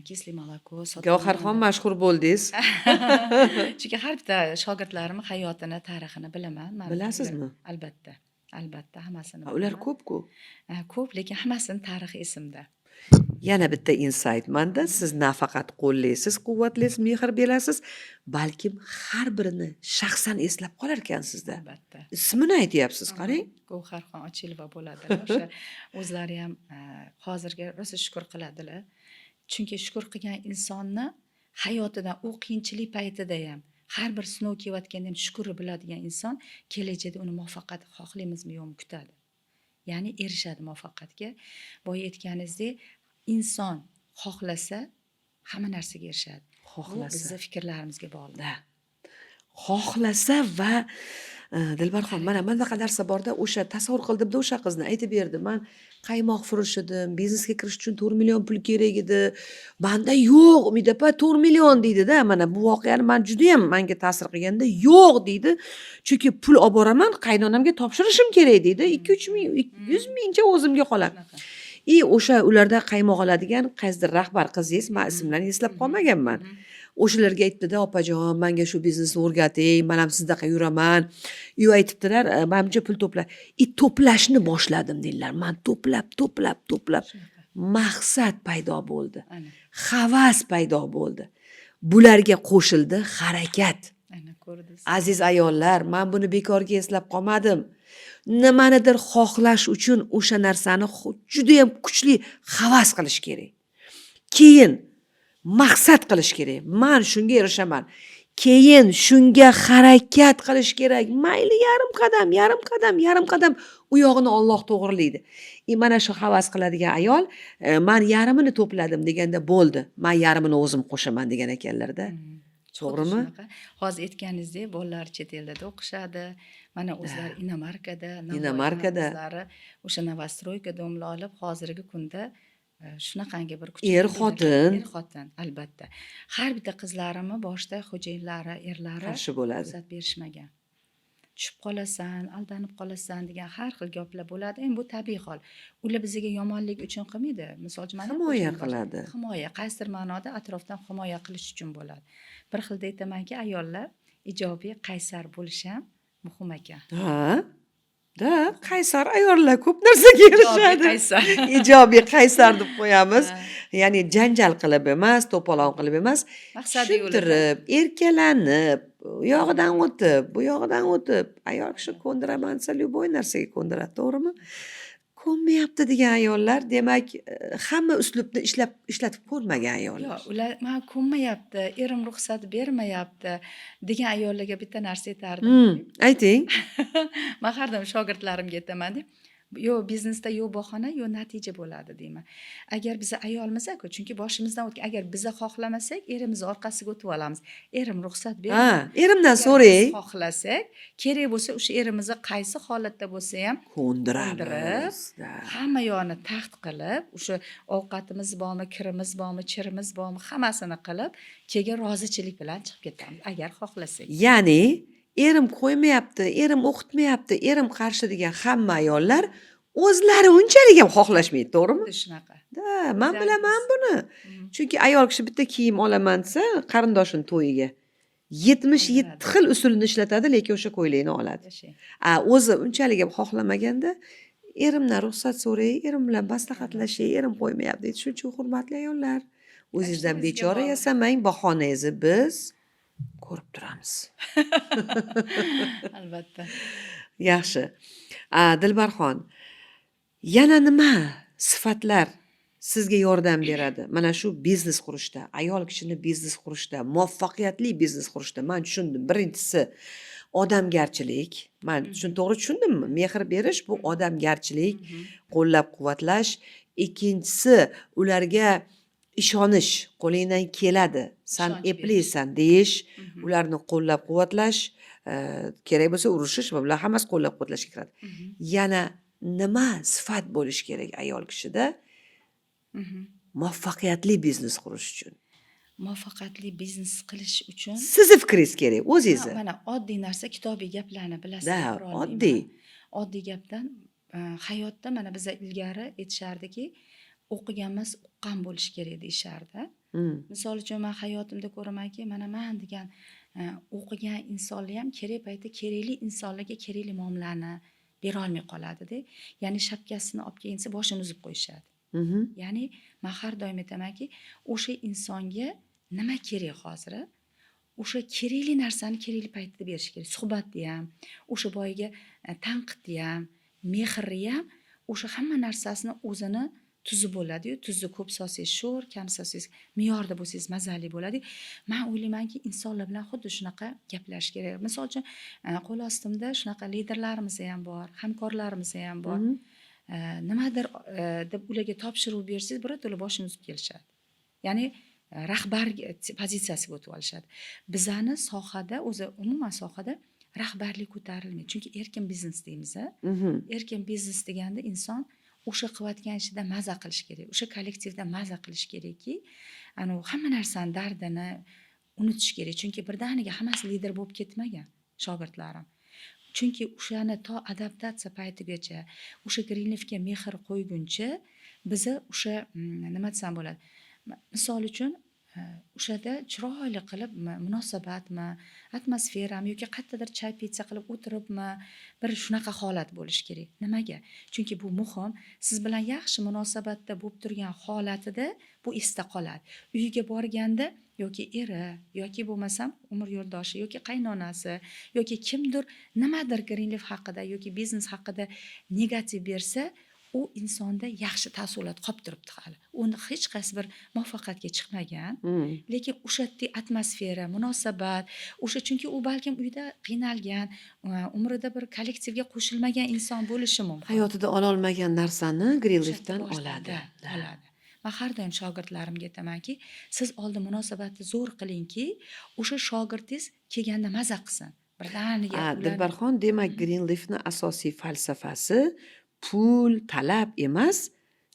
кислый молоко. Gavharxon, mashhur bo'ldingiz. Chunki har bitta shogirdlarimni hayotini, tarixini bilaman. Man Bilasizmi? Albatta, albatta, hammasini Ha, ular bilaman. ko'p-ku. Ko'p, lekin hammasini tarixi esimda. Yana bitta инсайт manda: siz nafaqat qo'llaysiz, quvvatlaysiz, mehr berasiz, balkim har birini shaxsan eslab qolar ekansizda. Albatta. Ismini aytyapsiz, qarang. Gavharxon Ochilova bo'ladilar. O'sha o'zlari ham hozirgi rosa shukur qiladilar. Chunki shukur qilgan insonni hayotidan u qiyinchilik paytida ham, har bir sinov kelayotganda ham shukurni biladigan inson kelajakda uni muvaffaqiyat, xohlaymizmi yo'qmi, kutadi, ya'ni erishadi muvaffaqiyatga. Boya aytganingizdek, inson xohlasa, hamma narsaga erishadi. Bu Xohlasa. bizni fikrlarimizga bog'liq. Да. Xohlasa va Dilbarxon, mana bunaqa narsa borda, o'sha tasavvur qildimda, o'sha qizni aytib berdi: man qaymoq furush edim, biznesga kirish uchun 4 million pul kerak edi, manda yo'q, Umid opa, 4 million, deydida. Mana bu voqeani man judayam manga ta'sir qilganda, yo'q, deydi, chunki pul olib boraman, qaynonamga topshirishim kerak, deydi, 2-3 ming, 100 mingcha o'zimga qoladi. Shunaqa. И o'sha ularda qaymoq oladigan qaysidir rahbar qizingiz, man ismlarini eslab qolmaganman, o'shalarga aytdida: opajon, manga shu biznesni o'rgating, man ham sizdaqa yuraman. U aytibdilar: "E, manimcha pul to'pla". И to'plashni boshladim, deydilar, man to'plab, to'plab, to'plab Shunaqa. maqsad paydo bo'ldi, Ana. havas paydo bo'ldi, bularga qo'shildi harakat. Ana, ko'rdingiz. Aziz ayollar, man buni bekorga eslab qolmadim. Nimanidir xohlash uchun o'sha narsani judayam kuchli havas qilish kerak, keyin maqsad qilish kerak, man shunga erishaman, keyin shunga harakat qilish kerak, mayli yarim qadam, yarim qadam, yarim qadam, u yog'ini Olloh to'g'rilaydi. И mana shu havas qiladigan ayol man yarimini to'pladim deganda, bo'ldi, man yarmini o'zim qo'shaman, degan ekanlarda. To'g'rimi? Xuddi shunaqa. Hozir aytganingizdek, bolalar chet elda o'qishadi. Mana o'zlari иномарка da, Navoiydan Иномарка da. o'zlari o'sha новостройка дом lar olib, hozirgi kunda shunaqangi bir kuchli Er xotin. Er xotin, albatta. Har bitta qizlarimni boshida xo'jayinlari, erlari Qarshi bo'ladi. ruxsat berishmagan. Tushib qolasan, aldanib qolasan degan har xil gaplar bo'ladi. Endi bu tabiiy hol. Ular bizga yomonlik uchun qilmaydi. Misol uchun, mani ham Himoya qo'shnim bor. qiladi. Himoya, qaysidir ma'noda atrofdan himoya qilish uchun bo'ladi. Bir xilda aytamanki, ayollar ijobiy, qaysar bo'lishi ham muhim ekan. Ha, да, qaysar ayollar ko'p narsaga Ijobiy erishadi. qaysar. Ijobiy qaysar deb qo'yamiz. Ha. Ya'ni janjal qilib emas, to'polon qilib emas, Maqsadi yo'lida. tushuntirib, erkalanib, u yog'idan o'tib, bu yog'idan o'tib, ayol kishi ko'ndiraman desa, любой narsaga ko'ndiradi, to'g'rimi? Ko'nmayapti degan ayollar, demak, hamma uslubni ishlatib ko'rmagan ayollar. Yo'q, ular "Man ko'nmayapti, erim ruxsat bermayapti" degan ayollarga bitta narsa aytardim. Ayting. Man har doim shogirdlarimga aytaman-da, yo biznesda yo bahona, yo natija bo'ladi deyman. Agar biza ayolmiz-ku, chunki boshimizdan o'tgan, agar biza xohlamasak, erimiz orqasiga o'tib olamiz. Erim ruxsat bermaydi. Ha, erimdan Agar so'rang. biz xohlasak, kerak bo'lsa o'sha erimizni qaysi holatda bo'lsa ham Ko'ndiramiz. Да. hamma yoqni taxt qilib, o'sha ovqatimiz bormi, kirimiz bormi, chirimiz bormi, hammasini qilib, keyin rozichilik bilan chiqib ketamiz, agar xohlasak. Ya'ni erim qo'ymayapti, erim o'qitmayapti, erim qarshi degan hamma ayollar o'zlari unchalik ham xohlashmaydi, to'g'rimi? Xuddi shunaqa. Да, man O'zlari bilaman buni. Chunki ayol kishi bitta kiyim olaman desa, qarindoshini to'yiga 77 xil usulini ishlatadi, lekin o'sha ko'ylakni oladi. Yashang. A o'zi unchalik ham xohlamaganda, erimdan ruxsat so'ray, erim bilan maslahatlashay, erim qo'ymayapti deydi. Shuning uchun, hurmatli ayollar, o'zingizdan o'zingizga bechora bog'liq. yasamang, bahonangizni biz ko'rib turamiz. Albatta. Yaxshi. A, Dilbarxon, yana nima sifatlar sizga yordam beradi? Mana shu biznes qurishda, ayol kishini biznes qurishda, muvaffaqiyatli biznes qurishda man tushundim. Birinchisi odamgarchilik. Man to'g'ri tushundimmi? Mehr berish bu odamgarchilik, qo'llab-quvvatlash. Ikkinchisi ularga ishonish, qo'lingdan keladi, san Ishonch berish. eplisan deyish, ularni qo'llab-quvvatlash, kerak bo'lsa urishish va bular hammasi qo'llab-quvvatlashga kiradi. Yana nima sifat bo'lishi kerak ayol kishida muvaffaqiyatli biznes qurish uchun? Muvaffaqiyatli biznes qilish uchun Sizni fikringiz kerak, o'zingizni. Ha, mana oddiy narsa, kitobiy gaplarni bilasiz, Да, gapira olmayman. Oddiy. Oddiy gapdan hayotda mana biza ilgari aytishardiki, o'qigan emas, uqqan bo'lish kerak deyishardi. Misol uchun, man hayotimda ko'ramanki, mana man degan o'qigan insonlar ham kerak paytda kerakli insonlarga kerakli muomalani berolmay qoladida. Ya'ni shapkasini olib kelsin desa, boshini uzib qo'yishadi. Ya'ni man har doim aytamanki, o'sha insonga nima kerak hozir, o'sha kerakli narsani kerakli paytda berish kerak. Suhbatni ham, o'sha boyagi tanqidni ham, mehrni ham, o'sha hamma narsasini o'zini tuzi bo'ladiyu. Tuzni ko'p solsangiz sho'r, kam solsangiz, me'yorda bo'lsangiz mazali bo'ladi. Man o'ylaymanki, insonlar bilan xuddi shunaqa gaplashish kerak. Misol uchun, qo'l ostimda shunaqa liderlarimiz ham bor, hamkorlarimiz ham bor. Nimadir deb ularga topshiriq bersangiz, birato'la boshini uzib kelishadi. Ya'ni rahbar pozitsiyasiga o'tib olishadi. Bizani sohada o'zi, umuman sohada rahbarlik ko'tarilmaydi, chunki erkin biznes deymiz a. Erkin biznes deganda inson o'sha qilayotgan ishida maza qilish kerak, o'sha kollektivda maza qilish kerakki, anavi hamma narsani dardini unutish kerak. Chunki birdaniga hammasi lider bo'lib ketmagan shogirdlarim, chunki o'shani to adaptatsiya paytigacha, o'sha Greenleafga mehr qo'yguncha biza o'sha nima desam bo'ladi, misol uchun, o'shada chiroyli qilib munosabatmi, atmosferami yoki qayerdadir чай pitsa qilib o'tiribmi, bir shunaqa holat bo'lishi kerak. Nimaga? Chunki bu muhim. Siz bilan yaxshi munosabatda bo'lib turgan holatida bu esda qoladi. Uyiga borganda yoki eri, yoki bo'lmasam umr yo'ldoshi, yoki qaynonasi, yoki kimdir nimadir Greenleaf haqida yoki biznes haqida negativ bersa, u insonda yaxshi taassurot qolib turibdi hali. Uni hech qaysi bir muvaffaqiyatga chiqmagan, lekin o'sha yerdagi atmosfera, munosabat, o'sha, chunki u balkim uyda qiynalgan, umrida bir kollektivga qo'shilmagan inson bo'lishi mumkin. Hayotida ololmagan narsani Greenleafdan O'sha oladi. boshdan oladi. Man har doim shogirdlarimga aytamanki, siz oldin munosabatni zo'r qilingki, o'sha shogirdingiz kelganda maza qilsin. Birdaniga A, Dilbarxon, demak, Greenleafni asosiy falsafasi pul talab emas,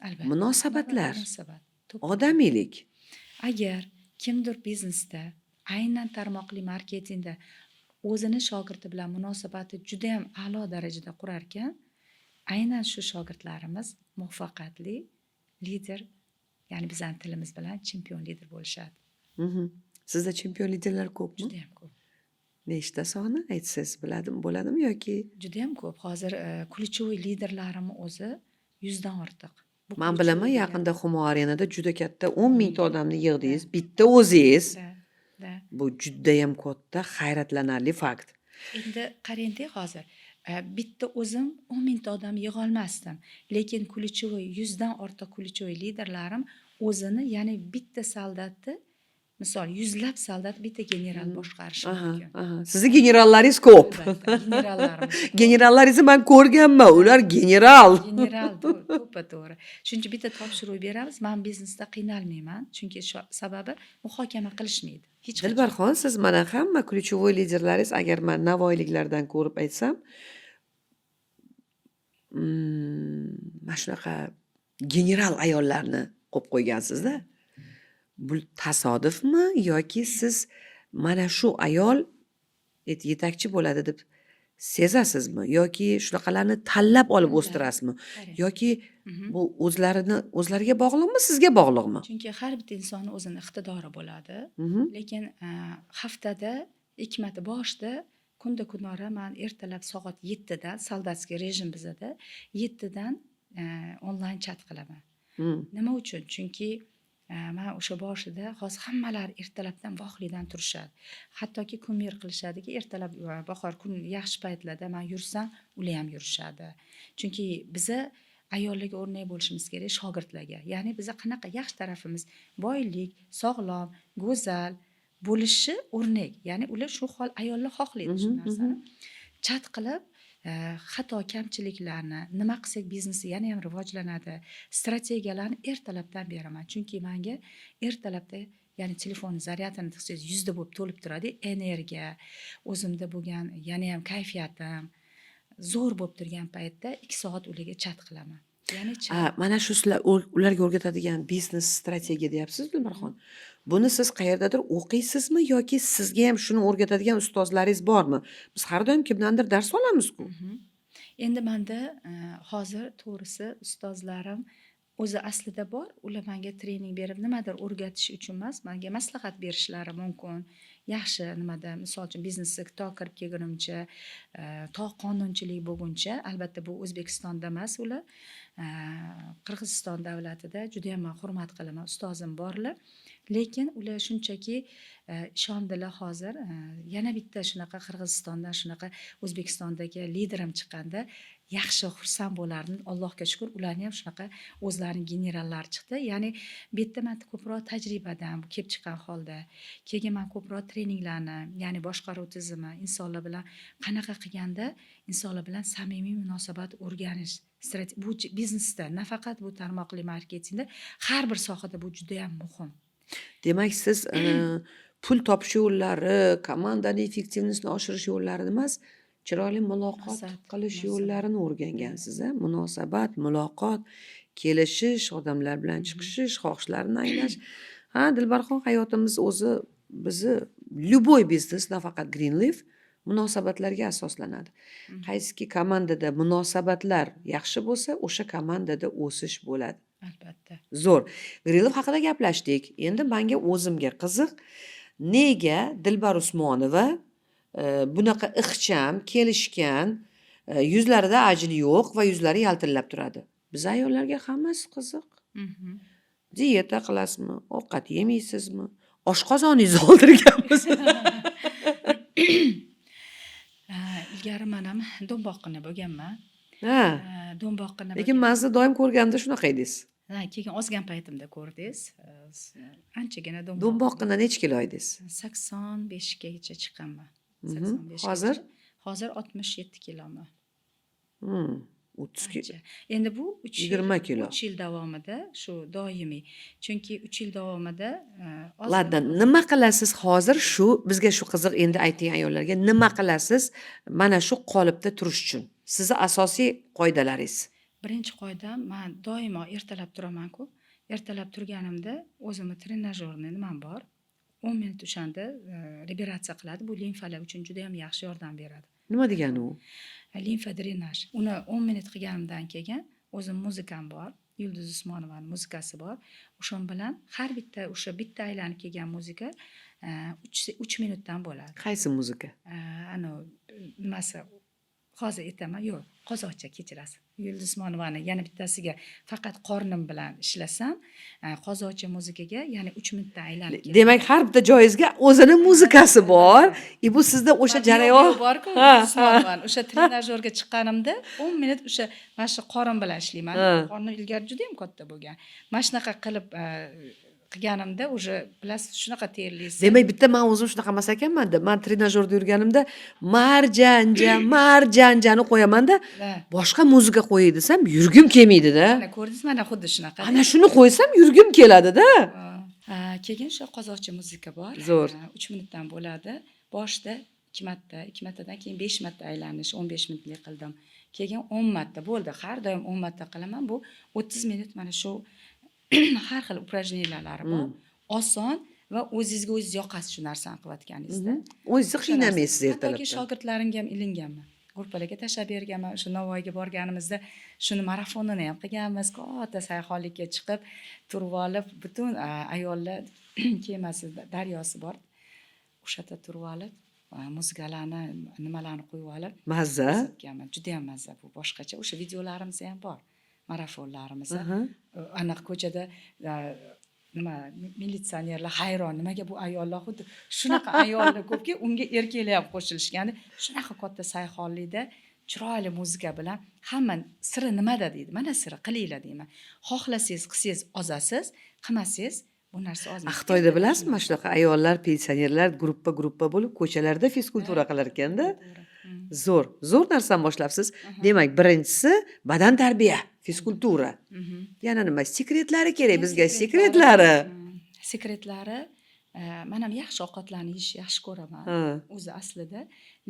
Albatta. munosabatlar, Munosabat. To'ppa. Odamiylik. Agar kimdir biznesda, aynan tarmoqli marketingda O'zini shogirdi bilan munosabati judayam a'lo darajada qurarkan, aynan shu shogirdlarimiz muvaffaqiyatli lider, ya'ni bizani tilimiz bilan chempion lider bo'lishadi. Sizda chempion liderlar ko'pmi? Judayam ko'p. Nechta soni aytsangiz biladimi, bo'ladimi yoki? Judayam ko'p. Hozir ключевой liderlarimni o'zi 100dan ortiq. Bu Man bilaman, ключевой degani- yaqinda Humo Arenada juda katta 10 000 ta odamni yig'dingiz, bitta o'zingiz. Да, да. Bu judayam katta hayratlanarli fakt. Endi qarangda, hozir bitta o'zim 10 000 ta odam yig'olmasdim, lekin ключевой 100dan ortiq ключевой liderlarim o'zini, ya'ni bitta soldatni, misol, yuzlab soldat bitta general boshqarishi mumkin. Sizni generallaringiz ko'p. Albatta, generallarimiz ko'p. Generallaringizni man ko'rganman, ular general. General, to'ppa to'g'ri. Shuning uchun bitta topshiriq beramiz, man biznesda qiynalmayman, chunki shu sababi muhokama qilishmaydi hech qachon. Dilbarxon, siz mana hamma ключевой liderlaringiz, agar man navoiyliklardan ko'rib aytsam, mana shunaqa general ayollarni qo'yib qo'ygansizda. Bu tasodifmi yoki siz mana shu ayol yetakchi bo'ladi deb sezasizmi yoki shunaqalarni tanlab olib Да. o'stirasizmi Qarang. yoki bu o'zlarini o'zlariga bog'liqmi, sizga bog'liqmi? Chunki har bitta insonni o'zini iqtidori bo'ladi. Lekin haftada ikki marta, boshida kunda kunora man ertalab soat 7dan, солдатский rejim bizada, 7dan onlayn chat qilaman. Nima uchun? Chunki man o'sha boshida, hozir hammalari ertalabdan vaqtlidan turishadi, hattoki кумир qilishadiki, ertalab bahor kun yaxshi paytlarda man yursam, ular ham yurishadi. Chunki biza ayollarga o'rnak bo'lishimiz kerak, shogirdlarga. Ya'ni biza qanaqa yaxshi tarafimiz, boylik, sog'lom, go'zal bo'lishi o'rnak. Ya'ni ular shu hol, ayollar xohlaydi shu narsani. Chat qilib, xato kamchiliklarni, nima qilsak biznesi yana ham rivojlanadi, strategiyalarni ertalabdan beraman. Chunki manga ertalabda, ya'ni telefonni zaryadini tiqsangiz, 100da bo'lib to'lib turadi energiya. O'zimda bo'lgan yana ham kayfiyatim zo'r bo'lib turgan paytda 2 soat ularga chat qilaman, ya'ni chat. A, mana shu sizlar ularga o'rgatadigan biznes strategiya deyapsiz, Dilbarxon. Buni siz qayerdadir o'qiysizmi yoki sizga ham shuni o'rgatadigan ustozlaringiz bormi? Biz har doim kimdandir dars olamiz-ku. Endi manda hozir, to'g'risi, ustozlarim o'zi aslida bor. Ular menga trening berib, nimadir o'rgatish uchun emas, menga maslahat berishlari mumkin. Yaxshi nimada, misol uchun, biznesga to kirib kelgunimcha, to qonunchilik bo'lguncha, albatta, bu O'zbekistonda emas, ular Qirg'iziston davlatida, judayam man hurmat qilaman, ustozim borlar. Lekin ular shunchaki ishondilar hozir. Yana bitta shunaqa Qirg'izistondan shunaqa O'zbekistondagi liderim chiqqanda yaxshi xursand bo'lardim. Allohga shukur, ularni ham shunaqa o'zlarini generallari chiqdi. Ya'ni bu yerda man ko'proq tajribadan kelib chiqqan holda, keyin man ko'proq treninglarni, ya'ni boshqaruv tizimi, insonlar bilan qanaqa qilganda insonlar bilan samimiy munosabat o'rganish, bu biznesda, nafaqat bu tarmoqli marketingda, har bir sohada bu judayam muhim. Demak, siz pul topish yo'llari, komandani эффективность ini oshirish yo'llarini emas, chiroyli muloqot qilish yo'llarini o'rgangansiz, a? Munosabat, muloqot, kelishish, odamlar bilan chiqishish, xohishlarini anglash. Ha, Dilbarxon, hayotimiz o'zi bizni любой biznes, nafaqat Greenleaf, munosabatlarga asoslanadi. Qaysiki komandada munosabatlar yaxshi bo'lsa, o'sha komandada o'sish bo'ladi. Albatta. Zo'r. Greenleaf haqida gaplashdik. Endi menga, o'zimga qiziq, nega Dilbar Usmonova bunaqa ixcham, kelishgan, yuzlarida ajin yo'q va yuzlari yaltillab turadi? Biz ayollarga hammasi qiziq. Dieta qilasizmi? Ovqat yemaysizmi? Oshqozoningizni oldirganmisiz? Ilgari man ham do'mboqqina bo'lganman. Do'mboqqina Lekin man sizni doim ko'rganimda shunaqa edingiz. Ha, keyin ozgan paytimda ko'rdingiz. Anchagina do'mboq. Do'mboqqina necha kilo edingiz? 85gacha chiqqanman. 85gacha. Hozir? Hozir 67 kiloman. 30 kilo. Ancha. Endi bu 3 yil, 20 kilo. 3 yil davomida shu doimiy. Chunki 3 yil davomida ozgina Ладно, nima qilasiz hozir, shu bizga shu qiziq, endi ayting ayollarga, nima qilasiz mana shu qolipda turish uchun? Sizni asosiy qoidalaringiz. Birinchi qoidam, man doimo ertalab turaman-ku. Ertalab turganimda o'zimni тренажёрный nimam bor. 10 minut o'shanda регенерация qiladi. Bu limfalar uchun juda yam yaxshi yordam beradi. Nima degani u? Limfa drenaj. Uni 10 minut qilganimdan keyin o'zim muzikam bor, Yulduz Usmonovani muzikasi bor. O'sha bilan har bitta, o'sha bitta aylanib kelgan muzika 3 minutdan bo'ladi. Qaysi muzika? Anavi nimasi, hozir aytaman. Yo'q, qozoqcha, kechirasiz. Yulduz Usmonovani yana bittasiga faqat qornim bilan ishlasam, qozoqcha muzikaga, ya'ni 3 minutdan aylanib keladi. Demak, har bitta joyingizga o'zini muzikasi bor и bu sizda o'sha jarayon borku. Ha. Usmonovani o'sha trenajyorga chiqqanimda 10 minut o'sha mana shu qorin bilan ishlayman. Qornim ilgari juda yam katta bo'lgan. Mana shunaqa qilib qilganimda уже, bilasiz, shunaqa terlaysiz. Demak, bitta man o'zim shunaqa emas ekanmanda. Man trenajyorda yurganimda "Marjanja, marjanjani" qo'yamanda, boshqa muzika qo'yay desam, yurgim kelmaydida. Mana, ko'rdingizmi, mana xuddi shunaqa. Ana shuni qo'ysam, yurgim keladida. Ha, keyin o'sha qozoqcha muzika bor. Zo'r. Ha, 3 minutdan bo'ladi. Boshida ikki marta, ikki martadan keyin besh marta aylanish, 15 minutlik qildim. Keyin 10 marta bo'ldi. Har doim 10 marta qilaman. Bu 30 minut. Mana shu har xil упражнения lari bor, oson va o'zingizga o'zingiz yoqasiz shu narsani qilayotganingizda. O'zingizni O'sha narsa. qiynamaysiz Hattoki ertalabdan. Shogirdlarimga ham ilinganman, gruppalarga tashlab berganman. O'sha Navoiyga borganimizda shuni marafonini ham qilganmiz. Katta sayhonlikka chiqib turib olib, butun ayollar kemasi, daryosi bor, o'sha yerda turib olib, muzikalarni, nimalarni qo'yib olib Mazza. o'tganman. Judayam mazza, bu boshqacha. O'sha videolarimiz ham bor, marafonlarimiz. Aniq ko'chada nima, militsionerlar hayron, nimaga bu ayollar, xuddi shunaqa ayollar ko'pki, unga erkaklar ham qo'shilishgan. Shunaqa katta sayhonlikda chiroyli muzika bilan hamma "Siri nimada?" deydi. "Mana siri, qilinglar", deyman. Xohlasangiz qilsangiz ozasiz, qilmasangiz bu narsa ozmaydi. Xitoyda bilasizmi, mana shunaqa ayollar, pensionerlar gruppa gruppa bo'lib ko'chalarda fizkultura qilar ekanda. To'g'ri. Zo'r, zo'r narsani boshlabsiz. Demak, birinchisi badan tarbiya, fizkultura. Yana nima? Секрет lari kerak bizga, секрет lari. Секрет lari, man ham yaxshi ovqatlarni yeyishni yaxshi ko'raman o'zi aslida,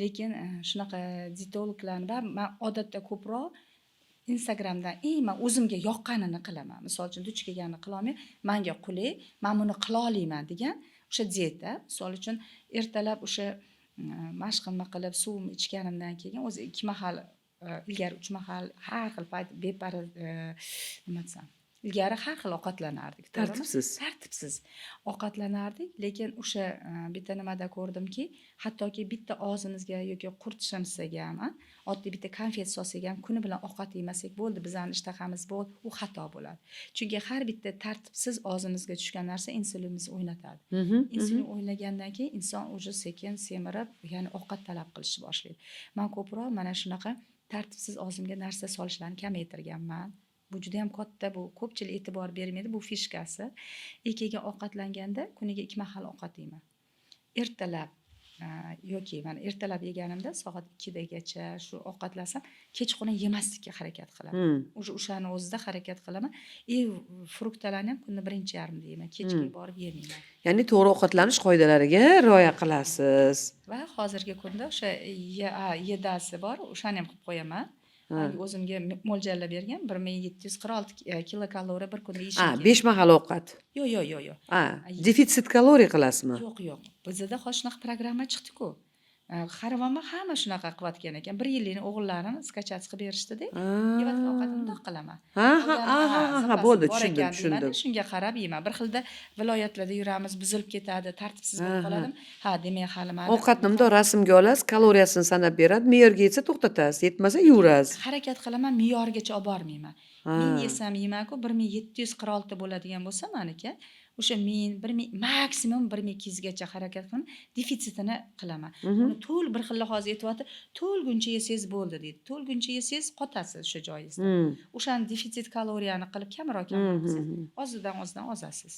lekin shunaqa dietologlarni va man odatda ko'proq Instagramdan eng man o'zimga yoqqanini qilaman. Misol uchun, duch kelganini qilolmay, manga qulay, man buni qila olmayman degan o'sha dieta. Misol uchun, ertalab o'sha mashqimni qilib, suvimni ichganimdan keyin, o'zi ikki mahal, ilgari uch mahal, har xil payt, bepara, nima desam, ilgari har xil ovqatlanardik, to'g'rimi? Tartibsiz. Tartibsiz ovqatlanardik, lekin o'sha bitta nimada ko'rdimki, hattoki bitta og'zimizga yoki qurt shimsaga ham, oddiy bitta konfet solsak ham, kuni bilan ovqat yemasak bo'ldi, bizani ishtahamiz bo'ldi, u xato bo'ladi. Chunki har bitta tartibsiz og'zimizga tushgan narsa insulinimizni o'ynatadi. Insulin o'ynagandan keyin inson уже sekin semirib, ya'ni ovqat talab qilishni boshlaydi. Man ko'proq mana shunaqa tartibsiz og'zimga narsa solishlarni kamaytirganman. Bu juda yam katta, bu ko'pchilik e'tibor bermaydi, bu фишка si. И keyin ovqatlanganda kuniga ikki mahal ovqat yeyman. Ertalab yoki mana ertalab yeganimda soat 2dagacha shu ovqatlansam, kechqurun yemaslikka harakat qilaman. Уже o'shani o'zida harakat qilaman и фрукт larni ham kunni birinchi yarmida yeyman, kechga borib yemayman. Ya'ni to'g'ri ovqatlanish qoidalariga rioya qilasiz. Va hozirgi kunda o'sha ЕДА si bor, o'shani ham qilib qo'yaman. O'zimga mo'ljallab bergan 1746 kilokaloriya bir kunda yeyishim kerak. Besh mahal ovqat. Yo'q, yo'q, yo'q, yo'q. Defitsit kaloriya qilasizmi? Yo'q, bizada hozir shunaqa programma chiqdiku. Qaravonman, hamma shunaqa qilayotgan ekan. Bir yillikni o'g'illarim скачать qilib berishdida, yeyotgan ovqatni bundoq qilaman. Ha ha Qolgan, ha ha ha zapasi bo'ldi, bor tushundim, ekan deymanda, tushundim. Shunga qarab yeyman. Bir xilda viloyatlarda yuramiz, buzilib ketadi, tartibsiz bo'lib qoladimi? Ha, demak, hali mani Ovqatni bundoq rasmga olasiz, kaloriyasini sanab beradi, me'yorga yetsa to'xtatasiz, yetmasa yeyverasiz. Harakat qilaman, me'yorgacha olib bormayman. 1000 yesam yeymanku, 1746 bo'ladigan bo'lsa maniki, o'sha 1000, 1000, maksimum 1200gacha harakat qilaman, defitsitini qilaman. Uni to'l bir xilla hozir aytyapti, to'lguncha yesangiz bo'ldi deydi. To'lguncha yesangiz qotasiz o'sha joyingizda. O'shani defitsit kaloriyani qilib, kamroq kamroq qilsangiz, ozdan ozdan ozasiz.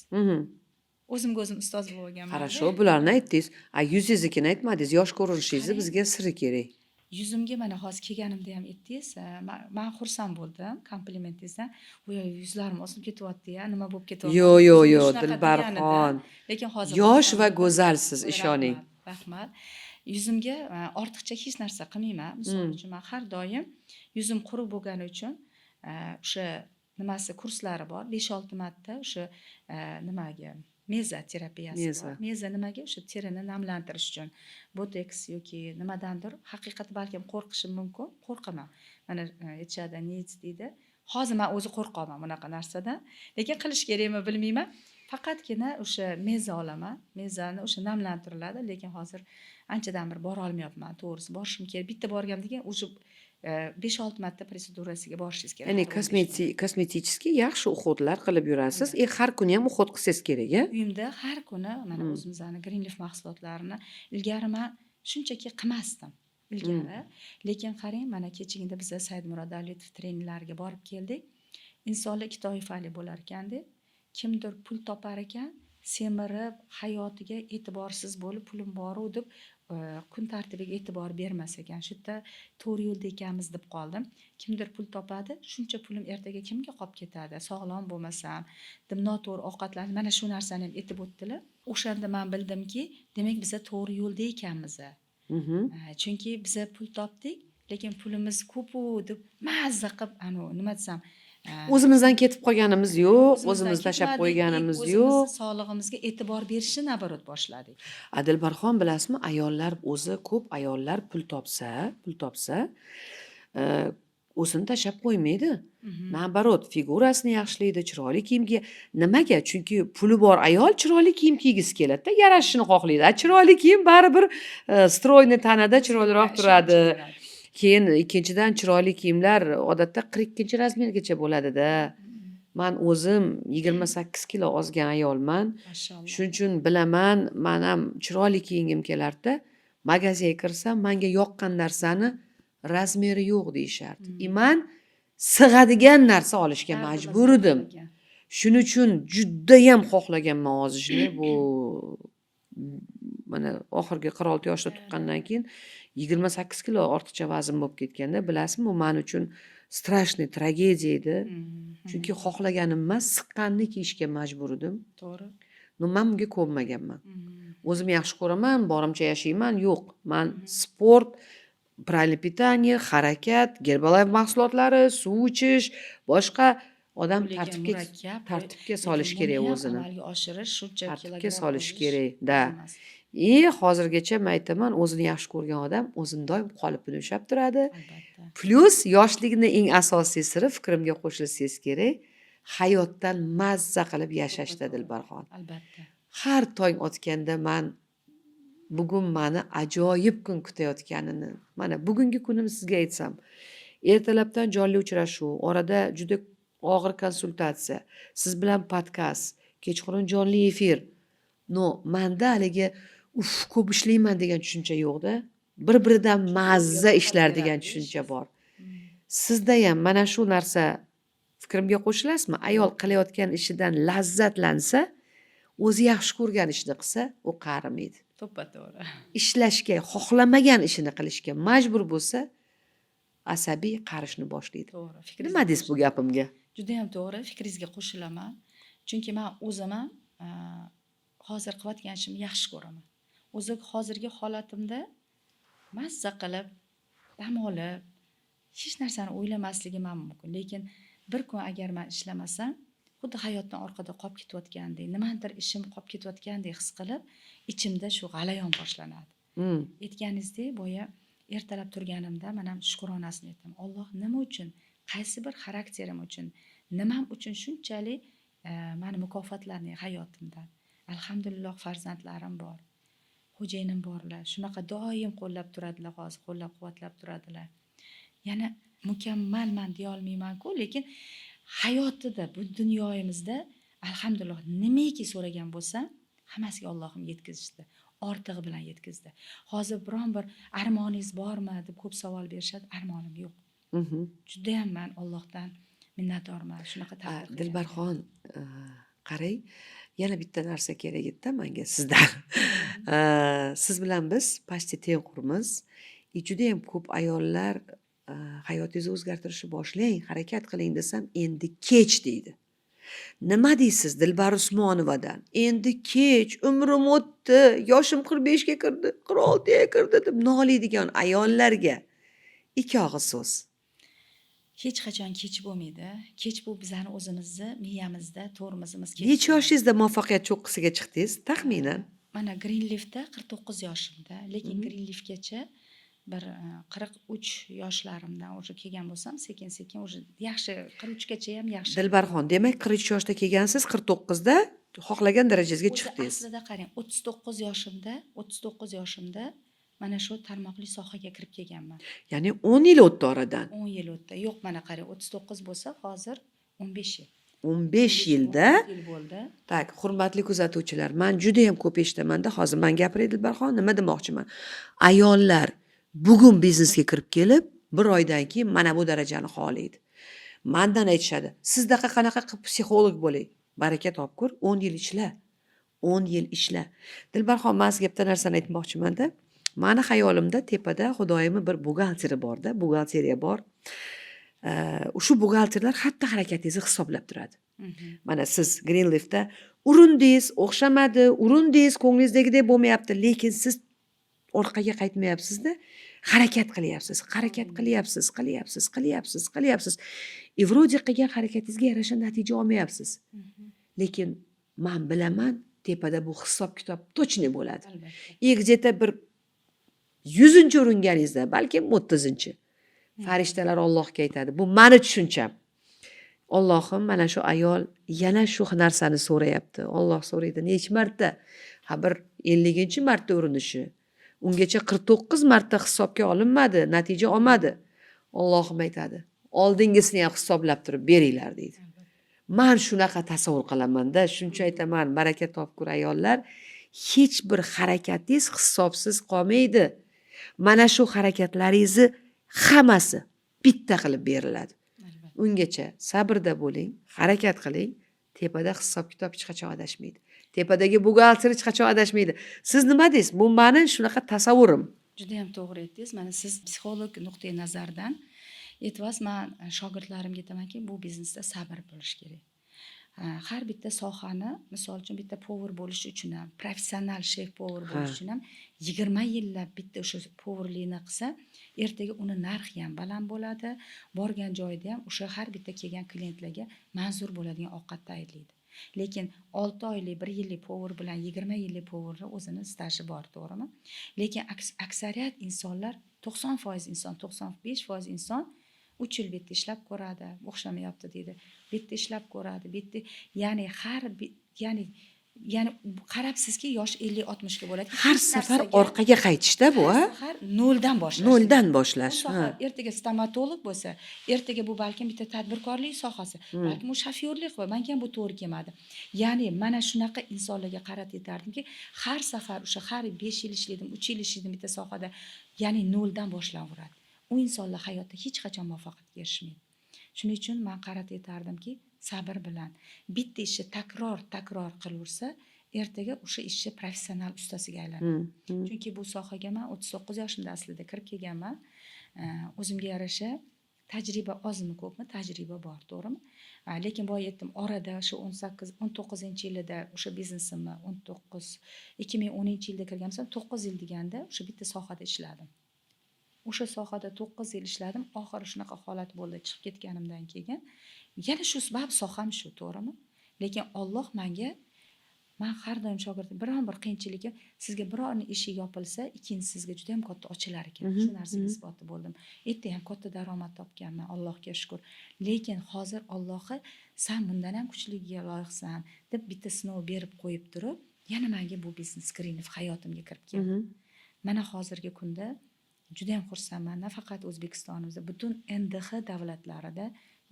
O'zimga o'zim ustoz bo'lganman. Хорошо, bularni aytdingiz. A yuzingiznikini aytmadingiz. Yosh ko'rinishingizni Qarang. bizga siri kerak. Yuzimga mana hozir kelganimda ham aytdingiz, man xursand bo'ldim komplimentingizdan. Voy, yuzlarim osilib ketyapti-ya, nima bo'lib ketyapti? Yo'q, yo'q, O'zimga yo'q, shunaqa Dilbarxon. degan. Lekin hozir Yosh xursand va bo'ldim. go'zalsiz, ishoning. Rahmat, rahmat. Yuzimga ortiqcha hech narsa qilmayman. Misol uchun, man har doim yuzim quruq bo'lgani uchun o'sha nimasi, kurslari bor, 5-6 marta o'sha nimaga Meza terapiyasi Meza. bor. Meza nimaga? O'sha terini namlantirish uchun. Botoks yoki nimadandir, haqiqat, balkim qo'rqishim mumkin, qo'rqaman. Mana aytishadi, "Nic" deydi. Hozir man o'zi qo'rqaman bunaqa narsadan, lekin qilish kerakmi, bilmayman. Faqatgina o'sha meza olaman, mezani o'sha namlantiriladi, lekin hozir anchadan beri borolmayapman, to'g'risi. Borishim kerak. Bitta borgandan keyin уже 5-6 marta protsedurasiga borishingiz kerak. Ya'ni Har 15 kunda. Kosmetический yaxshi уход lar qilib yurasiz и har kuni ham уход qilsangiz kerak, a? Uyimda har kuni mana o'zimizni Greenleaf mahsulotlarini ilgari man shunchaki qilmasdim ilgari. Lekin qarang, mana kechagina biza Saidmurod Davletov treninglariga borib keldik. Insonlar ikki toifali bo'lar ekanda. Kimdir pul topar ekan, semirib, hayotiga e'tiborsiz bo'lib, pulim boru deb kun tartibiga e'tibor bermas ekan. Shu yerda to'g'ri yo'lda ekanmiz deb qoldim. Kimdir pul topadi, shuncha pulim ertaga kimga qolib ketadi, sog'lom bo'lmasam deb, noto'g'ri ovqatlanish, mana shu narsani ham aytib o'tdilar. O'shanda man bildimki, demak, biza to'g'ri yo'lda ekanmiz. Chunki biza pul topdik, lekin pulimiz ko'pu deb mazza qilib, anavi, nima desam, O'zimizdan ketib qolganimiz yo'q, o'zimizdan o'zimiz tashlab ketmadik, qo'yganimiz o'zimizni yo'q. sog'lig'imizga e'tibor berishni, наоборот, boshladik. Dilbarxon, bilasizmi, ayollar o'zi, ko'p ayollar pul topsa, o'zini tashlab qo'ymaydi. Наоборот, figurasini yaxshilaydi, chiroyli kiyim kiya. Nimaga? Chunki puli bor ayol chiroyli kiyim kiygisi keladida, yarashishini xohlaydi. A chiroyli kiyim baribir стройный tanada chiroyliroq Ishonch turadi. beradi. Keyin ikkinchidan, chiroyli kiyimlar odatda 42 размер gacha bo'ladida. Man o'zim 28 kilo ozgan ayolman. Mashalloh. Shuning uchun bilaman, man ham chiroyli kiyingim kelardida. Magazinga kirsam, manga yoqqan narsani размер i yo'q deyishardi. И man sig'adigan narsa olishga Har majbur bir edim. ekan. Shuning uchun judayam xohlaganman ozishni. Bu mana oxirgi 46 yoshda tuqqandan keyin 28 kilo ortiqcha vazn bo'lib ketganda, bilasizmi, bu man uchun страшный tragediya edi. Chunki xohlaganim emas, siqqanini kiyishga majbur edim. Но man bunga ko'nmaganman. O'zim yaxshi ko'raman, borimcha yashayman, yo'q. Man sport, правильное питание, harakat, Gerbalife mahsulotlari, suv ichish, boshqa odam Lekin tartibga murakkab, tartibga lekin solish buni kerak ham o'zini. amalga oshirish, shuncha Tartibga kilogramm solish ozish kerak, да. emas. И hozirgacha man aytaman, o'zini yaxshi ko'rgan odam o'zini doim qolipini ushlab turadi. Albatta. Plyus yoshlikni eng asosiy siri, fikrimga qo'shilsangiz kerak, hayotdan mazza qilib yashashda, Dilbarxon. Albatta. Har tong otganda man bugun mani ajoyib kun kutayotganini, mana bugungi kunim sizga aytsam, ertalabdan jonli uchrashuv, orada juda og'ir konsultatsiya, siz bilan podkast, kechqurun jonli efir. Но manda haligi uf, ko'p ishlayman degan tushuncha yo'qda. Bir biridan mazza ishlar degan tushuncha bor. Sizda ham mana shu narsa, fikrimga qo'shilasizmi? Ayol qilayotgan ishidan lazzatlansa, o'zi yaxshi ko'rgan ishini qilsa, u qarimaydi. To'ppa to'g'ri. Ishlashga xohlamagan ishini qilishga majbur bo'lsa, asabiy, qarishni boshlaydi. To'g'ri. Nima deysiz bu gapimga? Judayam to'g'ri, fikringizga qo'shilaman. Chunki man o'zim ham hozir qilayotgan ishimni yaxshi ko'raman. O'zi hozirgi holatimda mazza qilib, dam olib, hech narsani o'ylamasligim ham mumkin. Lekin bir kun agar man ishlamasam, xuddi hayotdan orqada qolib ketayotgandek, nimadir ishim qolib ketayotgandek his qilib, ichimda shu g'alayon boshlanadi. Aytganingizdek, boya ertalab turganimda man ham shukronasini aytdim. Alloh nima uchun, qaysi bir xarakterim uchun, nimam uchun shunchalik mani mukofotlading hayotimdan. Alhamdulillah, farzandlarim bor. Xo'jayinim borlar. Shunaqa doim qo'llab turadilar hozir, qo'llab-quvvatlab turadilar. Yana mukammalman deya olmayman-ku, lekin hayotida, bu dunyoyimizda, alhamdulillah, nimaiki so'ragan bo'lsam, hammasiga Allohim yetkazishdi. Ortig'i bilan yetkazdi. Hozir biron bir armoningiz bormi deb ko'p savol berishadi. Armonim yo'q. Judayam man Allohdan minnatdorman. Shunaqa taqdir qilganiga. Dilbarxon, qarang, yana bitta narsa kerak edida manga sizdan. Siz bilan biz почти tengqurmiz. И judayam ko'p ayollar hayotingizni o'zgartirishni boshlang, harakat qiling desam, endi kech deydi. Nima deysiz Dilbar Usmonovadan? Endi kech, umrim o'tdi, yoshim 45 ga kirdi, 46 ga kirdi deb noliydigan ayollarga ikki og'iz so'z. Hech qachon kech bo'lmaydi. Kech bu bizani o'zimizni miyamizda tormozimiz kech Necha bo'ladi. yoshingizda muvaffaqiyat cho'qqisiga chiqdingiz taxminan? Mana, Greenleafda 49 yoshimda, lekin Greenleafgacha bir 43 yoshlarimdan уже kelgan bo'lsam, sekin sekin уже yaxshi, 43gacha ham yaxshi. Dilbarxon, demak, 43 yoshda kelgansiz, 49da xohlagan darajangizga O'zi chiqdingiz. aslida qarang, 39 yoshimda, 39 yoshimda mana shu tarmoqli sohaga kirib kelganman. Ya'ni 10 yil o'tdi oradan. 10 yil o'tdi. Yo'q, mana qarang, 39 bo'lsa, hozir 15 yil. 15 yilda. 14 yil bo'ldi. Так, hurmatli kuzatuvchilar, man juda yam ko'p eshitamanda, hozir man gapiray, Dilbarxon, nima demoqchiman. Ayollar bugun biznesga kirib kelib, bir oydan keyin mana bu darajani xohlaydi. Mandan aytishadi, sizdaqa qanaqa qilib psixolog bo'lay? Baraka topkur, 10 yil ishla. 10 yil ishla. Dilbarxon, man sizga bitta narsani aytmoqchimanda. Mani xayolimda tepada Xudoyimni bir buxgalteri borda, buxgalteriya bor. Shu buxgalterlar xatti harakatingizni hisoblab turadi. Mana siz Greenleafda urindingiz, o'xshamadi, urindingiz, ko'nglingizdagidek bo'lmayapti, lekin siz orqaga qaytmayapsizda, harakat qilyapsiz, harakat qilyapsiz, qilyapsiz, qilyapsiz, qilyapsiz. И вроде qilgan harakatingizga yarasha natija olmayapsiz. Lekin man bilaman, tepada bu hisob kitob точный bo'ladi. Albatta. И где-то bir 100-inchi uringaningizda, balkim 30-inchi. Farishtalar Allohga aytadi. Bu mani tushuncham. Allohim, mana shu ayol yana shu narsani so'rayapti. Alloh so'raydi, necha marta? Ha, bir 50-marta urinishi. Ungacha 49 marta hisobga olinmadi, natija olmadi. Allohim aytadi, oldingisini ham hisoblab turib beringlar, deydi. Man shunaqa tasavvur qilamanda, shuncha aytaman, baraka topkur ayollar, hech bir harakatingiz hisobsiz qolmaydi. Mana shu harakatlaringizni hammasi bitta qilib beriladi. Albatta. Ungacha sabrda bo'ling, harakat qiling. Tepada hisob kitob hech qachon adashmaydi. Tepadagi buxgalter hech qachon adashmaydi. Siz nima deysiz? Bu mani shunaqa tasavvurim. Juda ham to'g'ri aytdingiz. Mana siz psixolog nuqtai nazaridan aytyapsiz. Man shogirdlarimga aytamanki, bu biznesda sabr bo'lishi kerak. Ha, har bitta sohani, misol uchun, bitta повар bo'lish uchun ham, professional shef повар bo'lish uchun ham 20 yillab bitta o'sha повар likni qilsa, ertaga uni narxi ham baland bo'ladi, borgan joyida ham o'sha har bitta kelgan klientlarga manzur bo'ladigan ovqat tayyorlaydi. Lekin 6 oylik, bir yillik повар bilan 20 yillik повар ni o'zini staji bor, to'g'rimi? Lekin aksariyat insonlar, 90% inson, 95% inson 3 yil bu yerda ishlab ko'radi, o'xshamayapti deydi, bu yerda ishlab ko'radi, bu yerda, ya'ni har ya'ni qarabsizki, yosh 50-60ga bo'ladi. Har Hech safar narsaga- orqaga qaytishda bu, a? Har safar noldan boshlash. Noldan Bu boshlash. soha ertaga stomatolog bo'lsa, ertaga bu balkim bitta tadbirkorlik sohasi, balkim u shofyorlik qilib, manga ham bu to'g'ri kelmadi. Ya'ni mana shunaqa insonlarga qarab aytardimki, har safar o'sha har 5 yil ishlaydim, 3 yil ishlaydim bitta sohada, ya'ni noldan boshlayveradi. U insonlar hayotda hech qachon muvaffaqiyatga erishmaydi. Shuning uchun man qarab aytardimki, sabr bilan bitta ishni takror takror qilaversa, ertaga o'sha ishni professional ustasiga aylanadi. Chunki bu sohaga man 39 yoshimda aslida kirib kelganman. O'zimga yarasha tajriba, ozmi ko'pmi tajriba bor, to'g'rimi? Lekin boya aytdim, orada shu 18, 19-yilida o'sha biznesimni, 19, 2010-yilda kirgan bo'lsam, 9 yil deganda o'sha bitta sohada ishladim. O'sha sohada 9 yil ishladim. Oxiri shunaqa holat bo'ldi, chiqib ketganimdan keyin yana shu baribir soham shu, to'g'rimi? Lekin Olloh manga, man har doim shogird, biron bir qiyinchiligi, sizga biron eshik yopilsa, ikkinchisi sizga juda yam katta ochilar ekan. Shu narsaga isboti bo'ldim. Erta ham katta daromad topganman, Allohga shukur. Lekin hozir Ollohi san bundan ham kuchligiga loyiqsan deb bitta sinov berib qo'yib turib, yana manga bu biznes Greenleaf hayotimga kirib keldi. Mana hozirgi kunda judayam xursandman, nafaqat O'zbekistonimizda, butun НДХ davlatlarida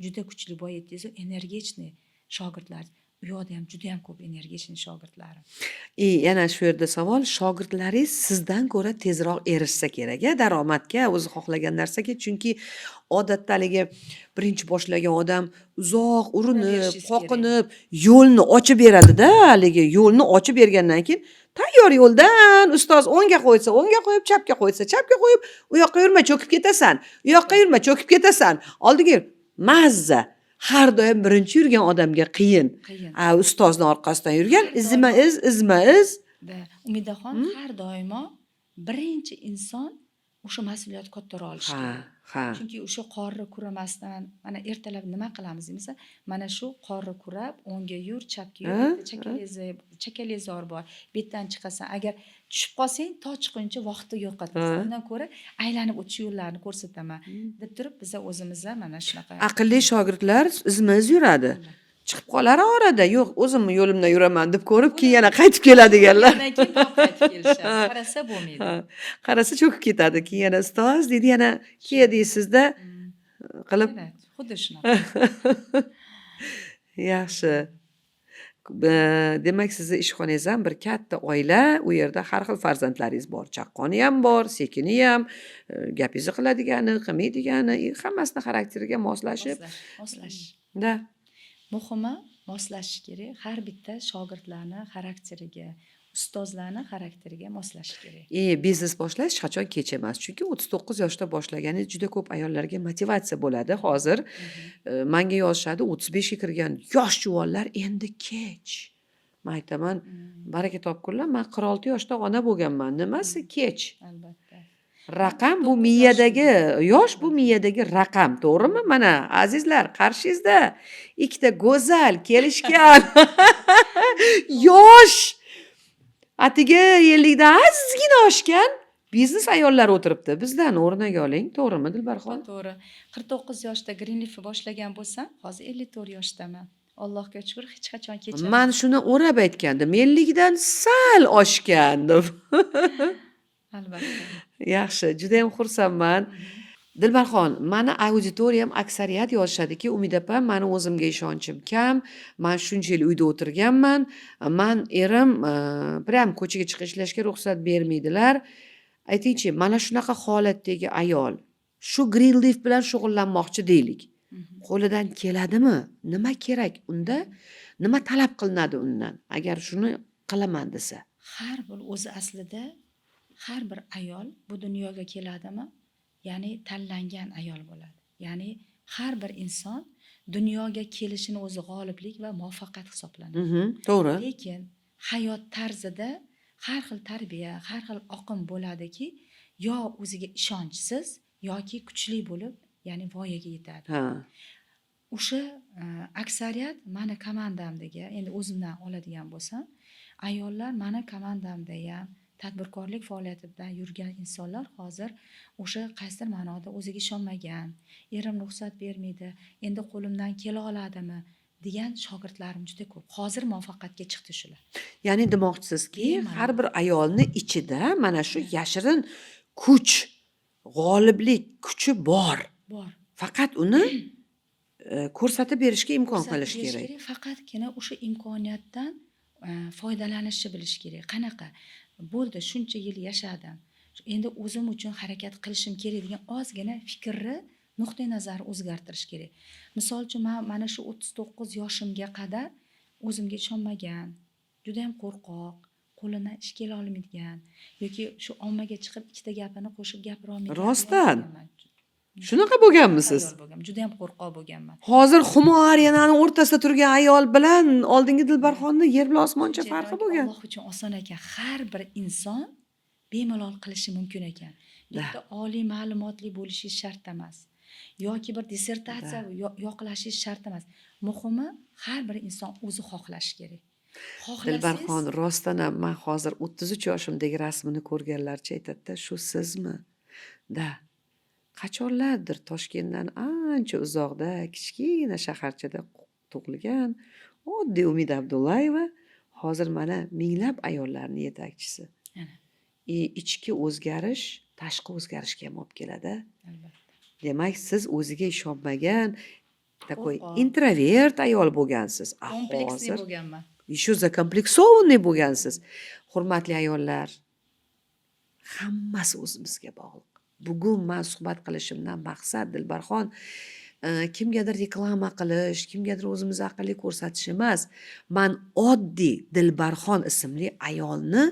juda kuchli, boya aytdingizu, энергичный shogirdlar, u yoqda ham judayam ko'p энергичный shogirdlarim. И yana shu yerda savol: shogirdlaringiz sizdan ko'ra tezroq erishsa kerak a daromadga, o'zi xohlagan narsaga, chunki odatda haligi birinchi boshlagan odam uzoq urinib, Uraverishingiz kerak. qoqinib, yo'lni ochib beradida, haligi yo'lni ochib bergandan keyin tayyor yo'ldan ustoz o'ngga qo'ysa o'ngga qo'yib, chapga qo'ysa chapga qo'yib, u yoqqa yurma, cho'kib ketasan, u yoqqa yurma, cho'kib ketasan, oldinga yur, mazza. Har doim birinchi yurgan odamga qiyin. Qiyin. A ustozni orqasidan yurgan Har izma iz, izma iz. Da, Umidaxon, har doimo birinchi inson o'sha mas'uliyatni kattaroq olishi kerak. Chunki o'sha qorni kuramasdan, mana ertalab nima qilamiz demasa, mana shu qorni kurab, o'ngga yur, chapga yur, Ha, bu yerda chakalakzor bor, bu yerdan chiqasan. Agar tushib qolsang, to chiqquncha vaqtni yo'qotasan. Undan ko'ra aylanib o'tish yo'llarini ko'rsataman deb turib, biza o'zimiz ham mana shunaqa. Aqlli shogirdlar izma iz yuradi. Chiqib qolar orada, yo'q, o'zimni yo'limdan yuraman deb ko'rib, keyin yana qaytib keladiganlar. Undan keyin borib qaytib kelishadi. Qarasa, bo'lmaydi. Ha, qarasa, cho'kib ketadi. Keyin yana ustoz deydi, yana ke deysizda qilib. Evet, xuddi shunaqa. Yaxshi. Demak, sizni ishxonangiz ham bir katta oila, u yerda har xil farzandlaringiz bor. Chaqqoni ham bor, sekini ham, gapingizni qiladigani, qilmaydigani, hammasini xarakteriga moslashib. Moslash, moslash. Da. Muhimi, moslashish kerak. Har bitta shogirdlarni xarakteriga, ustozlarni xarakteriga moslashish kerak. Biznes boshlash hech qachon kech emas. Chunki 39 yoshda boshlaganingiz juda ko'p ayollarga motivatsiya bo'ladi. Hozir manga yozishadi 35 ga kirgan yosh juvonlar, endi kech. Man aytaman, baraka topkurlar, man 46 yoshda ona bo'lganman. Nimasi kech? Albatta. Raqam bu 49 miyadagi yoshida. Yosh bu miyadagi raqam, to'g'rimi? Mana, azizlar, qarshingizda ikkita go'zal, kelishgan, yosh, atigi 50 dan ozgina oshgan biznes ayollar o'tiribdi. Bizdan o'rnak oling, to'g'rimi, Dilbarxon? To'g'ri. 49 yoshda Greenleaf boshlagan bo'lsam, hozir 54 yoshdaman. Allohga shukur, hech qachon kech emas. Man shuni o'rab aytgandim, 50 dan sal oshgan deb. Albatta. Yaxshi, judayam xursandman. Dilbarxon, mani auditoriyam aksariyat yozishadiki, Umid opa, mani o'zimga ishonchim kam, man shuncha yil uyda o'tirganman, man erim прям ko'chaga chiqib ishlashga ruxsat bermaydilar. Aytingchi, mana shunaqa holatdagi ayol shu Greenleaf bilan shug'ullanmoqchi deylik. Qo'lidan keladimi? Nima kerak unda? Nima talab qilinadi undan? Agar shuni qilaman desa. Har bir o'zi aslida har bir ayol bu dunyoga keladimi, ya'ni tanlangan ayol bo'ladi. Ya'ni har bir inson dunyoga kelishini o'zi g'oliblik va muvaffaqiyat hisoblanadi. To'g'ri. Lekin hayot tarzida har xil tarbiya, har xil oqim bo'ladiki, yo o'ziga ishonchsiz yoki kuchli bo'lib, ya'ni voyaga yetadi. O'sha aksariyat mani komandamdagi, endi o'zimdan oladigan bo'lsam, ayollar mani komandamda ham tadbirkorlik faoliyatida yurgan insonlar hozir o'sha qaysidir ma'noda o'ziga ishonmagan, erim ruxsat bermaydi, endi qo'limdan kela oladimi degan shogirdlarim juda ko'p. Hozir muvaffaqiyatga chiqdi shular. Ya'ni demoqchisizki, Bemalol. har bir ayolni ichida mana shu yashirin kuch, g'oliblik kuchi bor. Bor. Faqat uni ko'rsatib berishga imkon Ko'rsatib qilish berish kerak. Faqatgina o'sha imkoniyatdan foydalanishni bilish kerak. Qanaqa? Bo'ldi, shuncha yil yashadim. Endi o'zim uchun harakat qilishim kerak degan ozgina fikrni, nuqtai nazarni o'zgartirish kerak. Misol uchun, man mana shu 39 yoshimga qadar o'zimga ishonmagan, judayam qo'rqoq, qo'lidan ish kela olmaydigan yoki shu ommaga chiqib ikkita gapini qo'shib gapira olmaydigan ayol Rostdan? bo'lganman. Shunaqa bo'lganmisiz? Ayol bo'lganman. Judayam qo'rqoq bo'lganman. Hozir Humo Arenani o'rtasida turgan ayol bilan oldingi Dilbarxonni yer bilan osmoncha Shuncha farqi aytamanki, bo'lgan. Alloh uchun oson ekan. Har bir inson bemalol qilishi mumkin ekan. Bitta oliy ma'lumotli bo'lishingiz shart emas. Yoki bir dissertatsiya yoqlashingiz shart emas. Muhimi, har bir inson o'zi xohlashi kerak. Xohlasangiz Dilbarxon, rostdan ham man hozir 33 yoshimdagi rasmini ko'rganlarcha aytadida, shu sizmi? Da. Qachonlardir Toshkentdan ancha uzoqda, kichkina shaharchada tug'ilgan oddiy Umida Abdullayeva hozir mana minglab ayollarni yetakchisi. Ana. И ichki o'zgarish tashqi o'zgarishga ham olib keladi. Albatta. Demak, siz o'ziga ishonmagan, такой Qo'rqoq. introvert ayol bo'lgansiz. A Kompleksli hozir bo'lganman. Еще закомплексованный bo'lgansiz. Hurmatli ayollar, hammasi o'zimizga bog'liq. Bugun man suhbat qilishimdan maqsad Dilbarxon kimgadir reklama qilish, kimgadir o'zimizni aqlli ko'rsatish emas. Man oddiy Dilbarxon ismli ayolni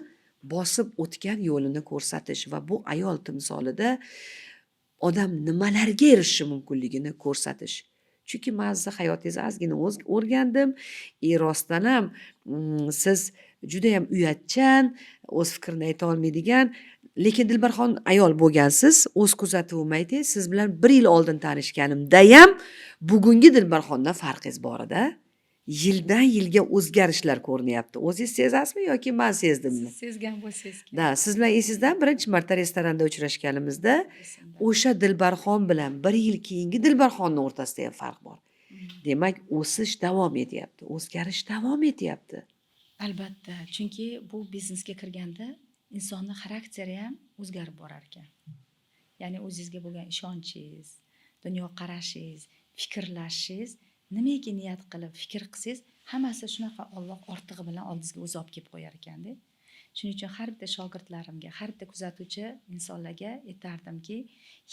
bosib o'tgan yo'lini ko'rsatish va bu ayol timsolida odam nimalarga erishishi mumkinligini ko'rsatish. Chunki man sizni hayotingizni ozgina o'rgandim. И rostdan ham siz judayam uyatchan, o'z fikrini ayta olmaydigan. Lekin Dilbarxon, ayol bo'lgansiz, o'z kuzatuvimni aytay, siz bilan bir yil oldin tanishganimdayam bugungi Dilbarxondan farqingiz bor edi. Yildan yilga o'zgarishlar ko'rinyapti. O'zingiz sezasizmi yoki man sezdimmi? Siz sezgan bo'lsangiz kerak. Да, siz bilan esingizdan birinchi marta restoranda uchrashganimizda Esimda. o'sha Dilbarxon bilan bir yil keyingi Dilbarxonni o'rtasida ham farq bor. Demak, o'sish davom etyapti, o'zgarish davom etyapti. Albatta, chunki bu biznesga kirganda insonni xarakteri ham o'zgarib borar ekan. Ya'ni o'zingizga bo'lgan ishonchingiz, dunyoqarashingiz, fikrlashingiz, nimaiki niyat qilib fikr qilsangiz, hammasi shunaqa Olloh ortig'i bilan oldingizga o'zi olib kelib qo'yar ekanda. Shuning uchun har bitta shogirdlarimga, har bitta kuzatuvchi insonlarga aytardimki,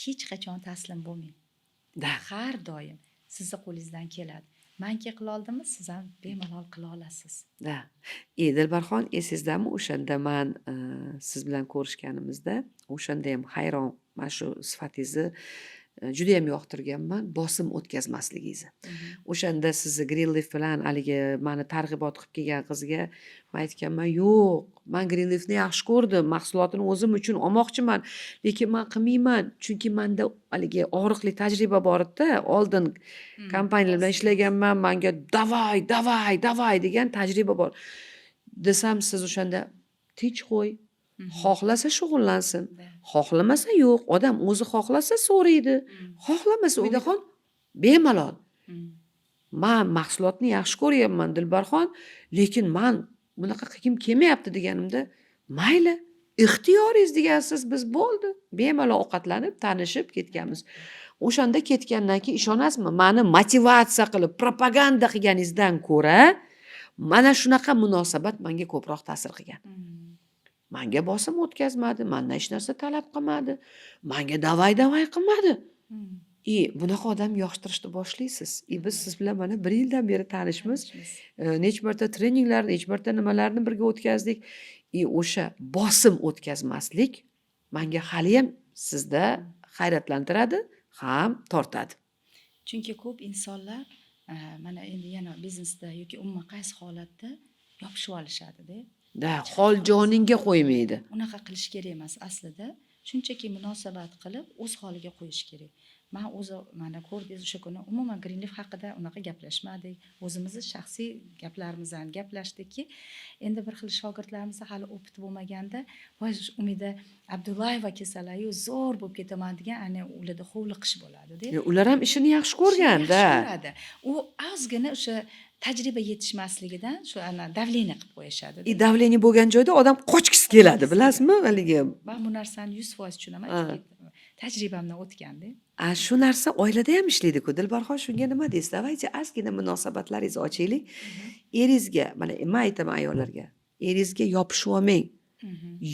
hech qachon taslim bo'lmang. Har doim sizni qo'lingizdan keladi. Manki qila oldimmi, siz ham bemalol qila olasiz. Да. И Dilbarxon, esingizdami, o'shanda man siz bilan ko'rishganimizda, o'shanda ham hayron, mana shu sifatingizni judayam yoqtirganman, bosim o'tkazmasligingizni. O'shanda sizni Greenleaf bilan haligi mani targ'ibot qilib kelgan qizga man aytganman, yo'q, man Greenleafni yaxshi ko'rdim, mahsulotini o'zim uchun olmoqchiman, lekin man qilmayman, chunki manda haligi og'riqli tajriba bor edida, oldin kompaniyalar bilan ishlaganman, manga "давай, давай, давай" degan tajriba bor desam, siz o'shanda tinch qo'y, xohlasa shug'ullansin, xohlamasa yo'q, odam o'zi xohlasa so'raydi, xohlamasa, Umidaxon, bemalol, man mahsulotni yaxshi ko'ryapman, Dilbarxon, lekin man bunaqa qilgim kelmayapti deganimda, mayli, ixtiyoringiz degansiz. Biz bo'ldi, bemalol ovqatlanib, tanishib ketganmiz. O'shanda ketgandan keyin, ishonasizmi, mani motivatsiya qilib propaganda qilganingizdan ko'ra mana shunaqa munosabat manga ko'proq ta'sir qilgan. Manga bosim o'tkazmadi, mandan hech narsa talab qilmadi, manga "давай, давай" qilmadi. И bunaqa odam yoqtirishni boshlaysiz. И biz siz bilan mana bir yildan beri tanishmiz. Necha marta treninglar, necha marta nimalarni birga o'tkazdik. И o'sha bosim o'tkazmaslik manga haliyam sizda hayratlantiradi, ham tortadi. Chunki ko'p insonlar mana endi yana biznesda yoki umuman qaysi holatda yopishib olishadida. Да, hol joningga qo'ymaydi. Unaqa qilish kerak emas aslida. Shunchaki munosabat qilib, o'z holiga qo'yish kerak. Man o'zi, mana ko'rdingiz, o'sha kuni umuman Greenleaf haqida unaqa gaplashmadik. O'zimizni shaxsiy gaplarimizni gaplashdikki, endi bir xil shogirdlarimiz hali опыт i bo'lmaganda, voy, Umida Abdullayeva kelsalar-yu, zo'r bo'lib ketaman degan, ana ularda hovliqish bo'ladida. Ular ham ishini yaxshi ko'rganda. Yaxshi ko'radi. U ozgina o'sha tajriba yetishmasligidan shu ana давление qilib qo'yishadi. И давление bo'lgan joyda odam qochgisi keladi, bilasizmi haligi. Man bu narsani 100% tushunaman, chunki tajribamdan o'tganda. A shu narsa oilada ham ishlaydi-ku, Dilbarxon, shunga nima deysiz? Давайте ozgina munosabatlaringizni ochaylik. Eringizga, mana man aytaman ayollarga, eringizga yopishib olmang.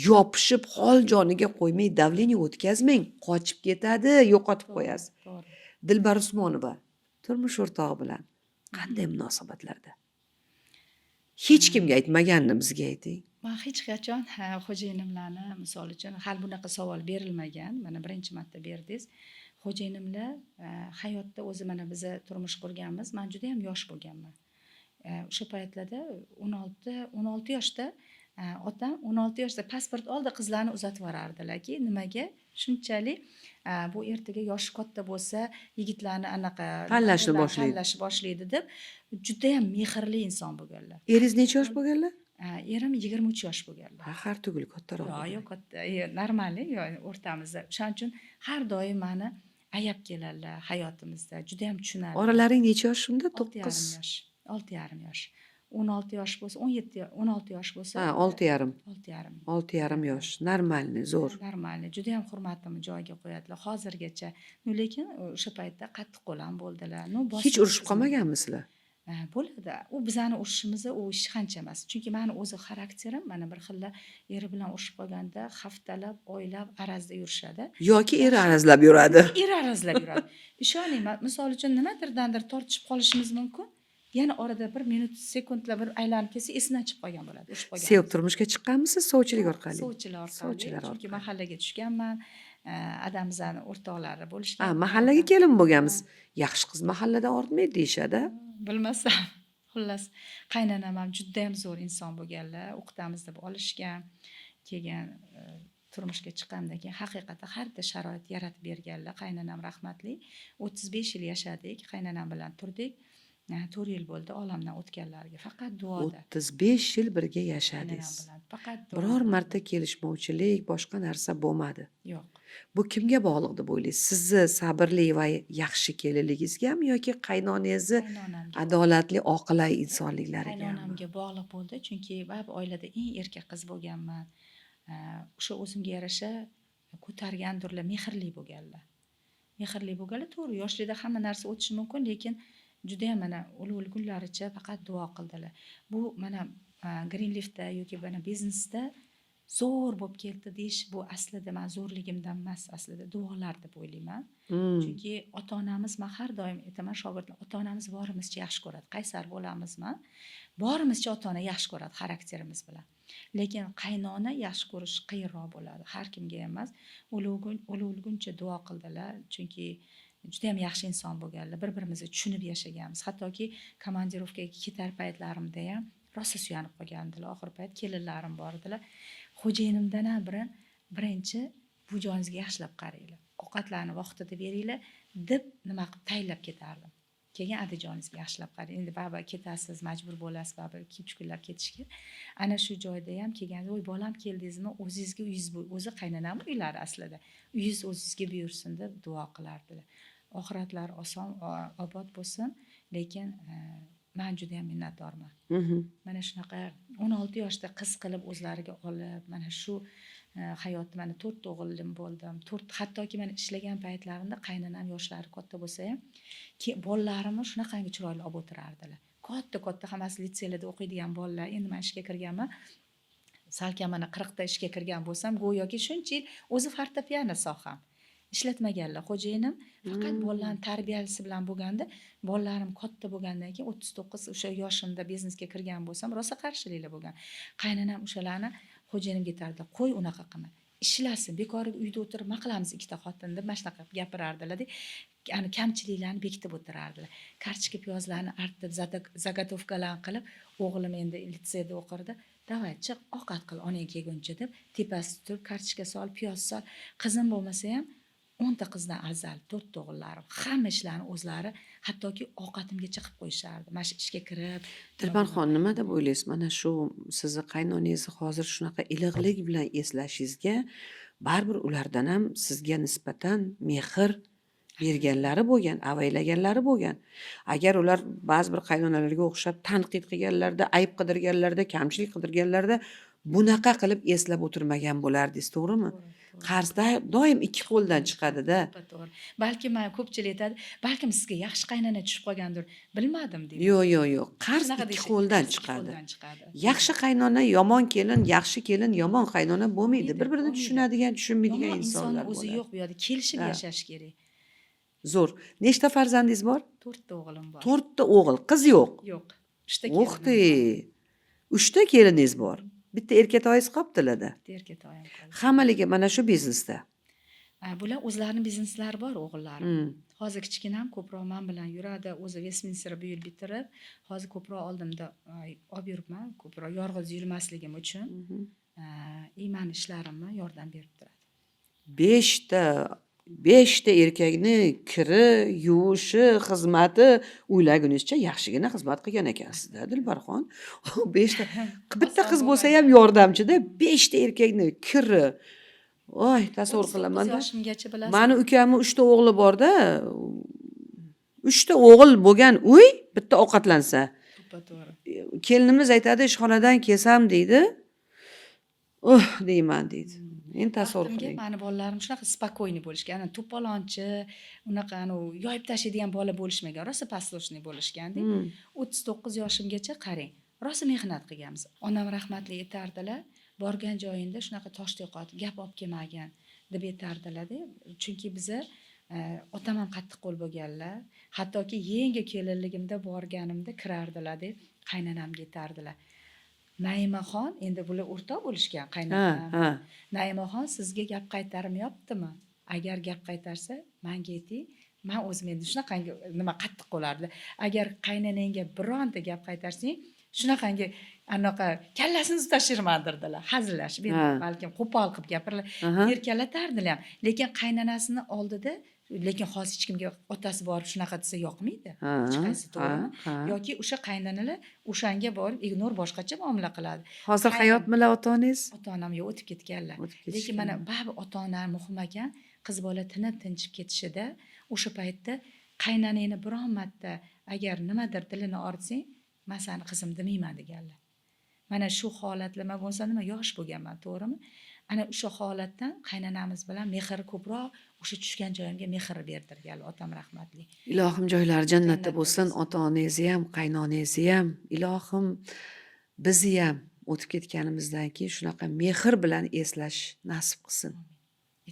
Yopishib hol joniga qo'ymang, давление o'tkazmang, qochib ketadi, yo'qotib qo'yasiz. To'g'ri. Dilbar Usmonova turmush o'rtog'i bilan qanday munosabatlarda? Hech kimga aytmaganini bizga ayting. Man hech qachon, ha, xo'jayinimlarni, misol uchun, hali bunaqa savol berilmagan, mana birinchi marta berdingiz. Xo'jayinimlar hayotda o'zi, mana biza turmush qurganmiz, man juda yam yosh bo'lganman. O'sha paytlarda 16 yoshda, otam 16 yoshda pasport oldi, qizlarni uzatib yuborardilarki, nimaga shunchalik, bu ertaga yoshi katta bo'lsa, yigitlarni anaqa Tanlashni boshlaydi. Tanlashni boshlaydi deb judayam mehrli inson bo'lganlar. Eringiz necha yosh bo'lganlar? Erim 23 yosh bo'lganlar. Ha, har tugul kattaroq Yo'q, bo'lgan. yo'q, katta, нормальный, yo'q, o'rtamizda. O'shaning uchun har doim mani ayab keladilar hayotimizda, judayam tushunadi. Oralaring necha yosh shunda? 6,5 9. yosh. 6,5 yosh. 16 yosh bo'lsa, 17, 16 yosh bo'lsa. Ha, 6,5. 6,5. 6,5 yosh. Нормальный, zo'r. Нормальный. Judayam hurmatimni joyiga qo'yadilar hozirgacha. Ну, lekin o'sha paytda qattiqqo'l ham bo'ldilar. Ну, Hech urushib qolmaganmisizlar? Ha, bo'ladi. U bizani urushimiz u hech qancha emas. Chunki mani o'zi xarakterim, mana bir xillar eri bilan urushib qolganda haftalab, oylab arazda yurishadi. Yoki eri arazlab yuradi. Eri arazlab yuradi. Ishoning, misol uchun nimadirdandir tortishib qolishimiz mumkin. Yana orada bir minut, sekundlar bir aylanib kelsa, esidan chiqib qolgan bo'ladi. Urushib qolgan. Sevib turmushga chiqqanmisiz sovchilik orqali? Sovchilar orqali. Sovchilar Chunki orqali. mahallaga tushganman. Adamizani o'rtoqlari bo'lishgan. Ha, mahallaga kelin bo'lganmiz. Yaxshi qiz mahallada ortmaydi deyishadi. Bilmasam. Xullas, qaynonam ham judayam zo'r inson bo'lganlar. O'qitamiz deb olishgan. Keyin Turmushga chiqqandan keyin haqiqatda har bitta sharoit yaratib berganlar. Qaynonam rahmatli, 35 yil yashadik, qaynonam bilan turdik. 4 yil bo'ldi olamdan o'tganlariga. Faqat duoda. 35 yil birga Qaynonam yashadingiz. bilan faqat Biror duoda. marta kelishmovchilik, boshqa narsa bo'lmadi. Yo'q. Bu kimga bog'liq deb o'ylaysiz? Sizni sabrli va yaxshi kelinligingizgami yoki qaynonangizni Qaynonamga. adolatli, oqila insonliklariga? Qaynonamga bog'liq bo'ldi, chunki baribir oilada eng erka qiz bo'lganman. O'sha o'zimga yarasha ko'targandirlar, mehrli bo'lganlar. Mehrli bo'lganlar. To'g'ri, yoshlikda hamma narsa o'tishi mumkin, lekin judayam mana o'lgunlaricha faqat duo qildilar. Bu mana Greenleafda yoki mana biznesda zo'r bo'lib ketdi deyish, bu aslida man zo'rligimdan emas, aslida duolar deb o'ylayman. Chunki ota onamiz, man har doim aytaman shogirdlar, ota onamiz borimizcha yaxshi ko'radi. Qaysar bo'lamizmi, borimizcha ota ona yaxshi ko'radi xarakterimiz bilan. Lekin qaynona yaxshi ko'rish qiyinroq bo'ladi, har kimga emas. O'lguncha duo qildilar, chunki judayam yaxshi inson bo'lganlar. Bir birimizni tushunib yashaganmiz. Hattoki komandirovkaga ketar paytlarimda ham rosa suyanib qolgandilar. Oxirgi payt kelinlarim bor edilar. Xo'jayinimdan ham birinchi bu joningizga yaxshilab qaranglar, ovqatlarni vaqtida beringlar, deb nima qilib tayinlab ketardim. Keyin adajoningizga yaxshilab qarang, endi baribir ketasiz, majbur bo'lasiz baribir 2-3 kunlab ketishga. Ana shu joyda ham kelganda, "Voy bolam, keldingizmi, o'zingizga uyingiz", bu o'zi qaynonam uylari aslida, "Uyingiz o'zingizga buyursin", deb duo qilardilar. Oxiratlari oson, obod bo'lsin. Lekin man judayam minnatdorman. Mana shunaqa 16 yoshda qiz qilib o'zlariga olib, mana shu hayotda mana to'rtta o'g'illim bo'ldim. To'rt, hattoki mana ishlagan paytlarimda qaynonam yoshlari katta bo'lsa ham, bolalarimni shunaqangi chiroyli olib o'tirardilar. Katta katta, hammasi litseylarda o'qiydigan bolalar. Endi man ishga kirganman, salkam mana 40da ishga kirgan bo'lsam, go'yoki shuncha yil o'zi fortepiano soham ishlatmaganlar. Xo'jayinim faqat bolalarni tarbiyasi bilan bo'lganda, bolalarim katta bo'lgandan keyin, 39 o'sha yoshimda biznesga kirgan bo'lsam, rosa qarshiliklar bo'lgan. Qaynonam o'shalarni xo'jayinimga aytardi: "Qo'y, unaqa qilma, ishlasin, bekorga uyda o'tirib nima qilamiz ikkita xotin", deb mana shunaqa qilib gapirardilarda, ani kamchiliklarni bekitib o'tirardilar. Kartoshka, piyozlarni artib, заготовка larni qilib, o'g'lim endi litseyda o'qirdi, "Давай, chiq, ovqat qil onang kelguncha", deb tepasida turib, kartoshka sol, piyoz sol. Qizim bo'lmasa ham 10 ta qizdan afzal to'rtta o'g'illarim. Hamma ishlarni o'zlari, hattoki ovqatimgacha qilib qo'yishardi, mana shu ishga kirib. Dilbarxon, nima deb o'ylaysiz, mana shu sizni qaynonangizni hozir shunaqa iliqlik bilan eslashingizga baribir ulardan ham sizga nisbatan mehr berganlari bo'lgan, avaylaganlari bo'lgan. Agar ular ba'zi bir qaynonalarga o'xshab tanqid qilganlarida, ayb qidirganlarida, kamchilik qidirganlarida bunaqa qilib eslab o'tirmagan bo'lardingiz, to'g'rimi? To'g'ri. Qarz doim ikki qo'ldan chiqadida. To'ppa to'g'ri. Balkim man, ko'pchilik aytadi, balkim sizga yaxshi qaynona tushib qolgandir, bilmadim deyman. Yo'q, yo'q, yo'q, qarz Shunaqa ikki deyishadi, qo'ldan qarz ikki chiqadi. qo'ldan chiqadi. Yaxshi qaynona, yomon kelin, yaxshi kelin, yomon qaynona bo'lmaydi. Bir birini Bo'lmaydi. tushunadigan, tushunmaydigan Yomon insonni insonlar o'zi bo'ladi. yo'q bu yerda, kelishib yashash kerak. Zo'r. Nechta farzandingiz bor? To'rtta o'g'lim bor. To'rtta o'g'il, qiz yo'q? Yo'q, uchta Ух kelinim ты, bor. Uchta keliningiz bor, bitta erkatoyingiz qolibdilarda. Bitta erkatoyim qoldi. Hammaligi mana shu biznesda? Bular o'zlarini bizneslari bor, o'g'illarim. Hozir kichkinam ko'proq man bilan yuradi. O'zi Vestminsterni bu yil bitirib, hozir ko'proq oldimda olib yuribman, ko'proq yolg'iz yurmasligim uchun. И mani ishlarimni yordam berib turadi. Beshta erkakni kiri, yuvishi, xizmati, o'ylagunizcha yaxshigina xizmat qilgan ekansizda, Dilbarxon. Beshta, bitta Oson qiz bo'lsa bo'lmagan. ham yordamchida, beshta erkakni kiri, voy, tasavvur 39 qilamanda. yoshimgacha, bilasiz. Mani ukamni uchta o'g'li borda. Uchta o'g'il bo'lgan uy bitta ovqatlansa, To'ppa to'g'ri. kelinimiz aytadi, "Ishxonadan kelsam", deydi, "Uh, deyman", deydi. Endi tasavvur Baxtimga qiling. mani bolalarim shunaqa спокойный bo'lishgan. Ana to'polonchi, unaqa anavi yoyib tashlaydigan bola bo'lishmagan, rosa послушный bo'lishganda. 39 yoshimgacha, qarang, rosa mehnat qilganmiz. Onam rahmatli aytardilar, "Borgan joyingda shunaqa toshdek qotib gap olib kelmagin", deb aytardilarda. Chunki biza otam ham qattiqqo'l bo'lganlar. Hattoki yangi kelinligimda borganimda kirardilar-da, qaynonamga aytardilar: "Naimaxon", endi bular o'rtoq bo'lishgan qaynonam. "Naimaxon sizga gap qaytarmayaptimi? Agar gap qaytarsa, manga ayting. Man o'zim endi shunaqangi nima qattiq qo'lardi. Agar qaynonangga bironta gap qaytarsang, Shunaqangi anaqa kallasini uzib tashlayman derdilar hazillashib, endi balkim qo'pol qilib gapirlar, erkalatardilar ham, lekin qaynonasini oldida. Lekin hozir hech kimga otasi borib shunaqa desa yoqmaydi hech qaysi, to'g'rimi? Ha. Yoki o'sha qaynonalar o'shanga borib игнор, boshqacha muomala qiladi. Hozir hayotmilar ota onangiz? Ota onam yo'q, o'tib ketganlar. O'tib Lekin ketishgan. mana baribir ota ona muhim ekan qiz bola tinib tinchib ketishida. O'sha paytda qaynonangni biron marta agar nimadir dilini og'ritsang, man sani qizim demayman deganlar. Mana shu holatlar, man bo'lsa nima yosh bo'lganman, to'g'rimi? Ana o'sha holatdan qaynonamiz bilan mehr ko'proq, o'sha tushgan joyimga mehr berdirganlar otam rahmatli. Ilohim, joylari jannatda Jannatda bo'lsin. bo'lsin. Ota onangizni ham, qaynonangizni ham. Ilohim, bizni ham o'tib ketganimizdan keyin shunaqa mehr bilan eslash nasib qilsin.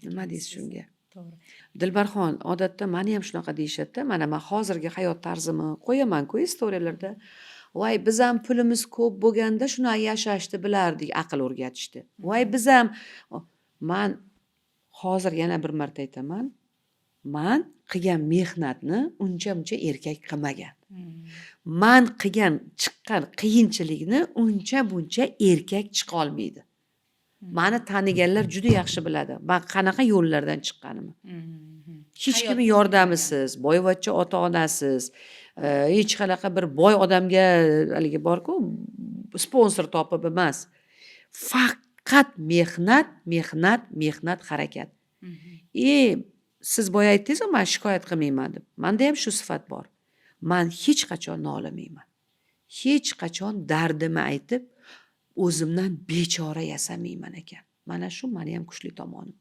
Nima deysiz shunga? To'g'ri. Dilbarxon, odatda mani ham shunaqa deyishadida. Mana man hozirgi hayot tarzimni qo'yaman-ku storiyalarda. Voy, biz ham pulimiz ko'p bo'lganda shunaqa yashashni bilardik, aql o'rgatishdi. Voy, biz ham. Man hozir yana bir marta aytaman. Man qilgan mehnatni uncha muncha erkak qilmagan. Man qilgan, chiqqan qiyinchilikni uncha buncha erkak chiqolmaydi. Mani taniganlar juda yaxshi biladi man qanaqa yo'llardan chiqqanimni. Hech kimni Hayotda yordamisiz, boyvachcha ota onasiz, hech qanaqa bir boy odamga haligi borku, sponsor topib emas, faqat mehnat, mehnat, mehnat, harakat. И siz boya aytdingizu, man shikoyat qilmayman deb. Manda ham shu sifat bor. Man hech qachon nolimayman, hech qachon dardimni aytib o'zimdan bechora yasamayman ekan. Mana shu mani ham kuchli tomonim.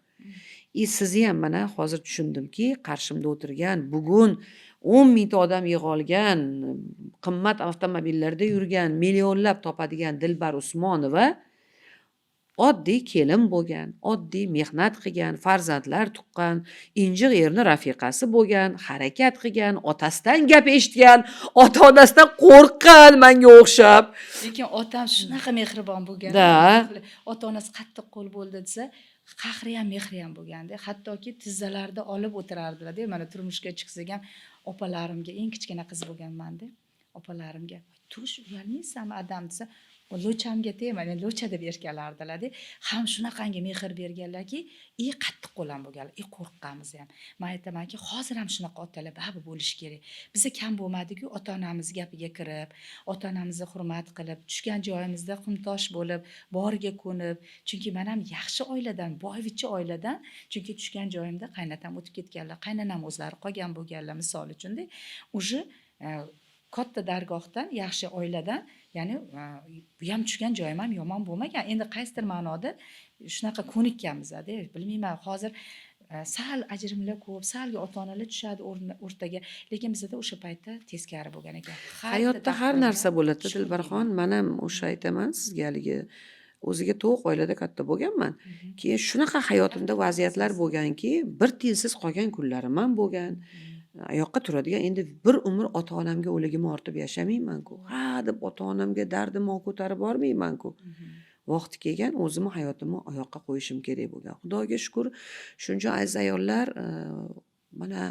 И sizni ham mana hozir tushundimki, qarshimda o'tirgan, bugun 10 000 ta odam yig'a olgan, qimmat avtomobillarda yurgan, millionlab topadigan Dilbar Usmonova oddiy kelin bo'lgan, oddiy mehnat qilgan, farzandlar tuqqan, injiq erni rafiqasi bo'lgan, harakat qilgan, otasidan gap eshitgan, ota onasidan qo'rqqan manga o'xshab. Lekin otam shunaqa mehribon bo'lgan. Да. Ota onasi qattiq qo'l bo'ldi desa, qahri ham, mehri ham bo'lganda, hattoki tizzalarida olib o'tirardilarda. Mana turmushga chiqsak ham opalarimga, eng kichkina qiz bo'lganmanda, opalarimga: "Tush, uyalmaysanmi, adam?" desa, "Lo'chamga tegma, meni lo'cha" deb erkalardilarda. Ham shunaqangi mehr berganlarki, и qattiq qo'l ham bo'lganlar, и qo'rqqanmiz ham. Man aytamanki, hozir ham shunaqa otalar baribir bo'lishi kerak. Biza kam bo'lmadiku ota onamiz gapiga kirib, ota onamizni hurmat qilib, tushgan joyimizda qumtosh bo'lib, boriga ko'nib. Chunki man ham yaxshi oiladan, boyvachcha oiladan. Chunki tushgan joyimda qaynotam o'tib ketganlar, qaynonam o'zlari qolgan bo'lganlar, misol uchunda. Уже katta dargohdan, yaxshi oiladan, ya'ni bu ham tushgan joyim ham yomon bo'lmagan. Endi qaysidir ma'noda shunaqa ko'nikkanmizda, bilmayman. Hozir sal ajrimlar ko'p, salga ota onalar tushadi o'rtaga, lekin bizada o'sha paytda teskari bo'lgan ekan. Har bitta Hayotda har daftarga narsa bo'ladi, shukur Dilbarxon. deyman. Man ham o'sha aytaman sizga, haligi o'ziga to'q oilada katta bo'lganman. Keyin shunaqa hayotimda vaziyatlar bo'lganki, bir tiyinsiz qolgan kunlarim ham bo'lgan. Oyoqqa turadigan, endi bir umr ota onamga o'ligimni ortib yashamayman-ku. Ha deb ota onamga dardimni ko'tarib bormayman-ku. Vaqti kelgan, o'zimni hayotimni oyoqqa qo'yishim kerak bo'lgan. Xudoga shukur, shuncha aziz ayollar, mana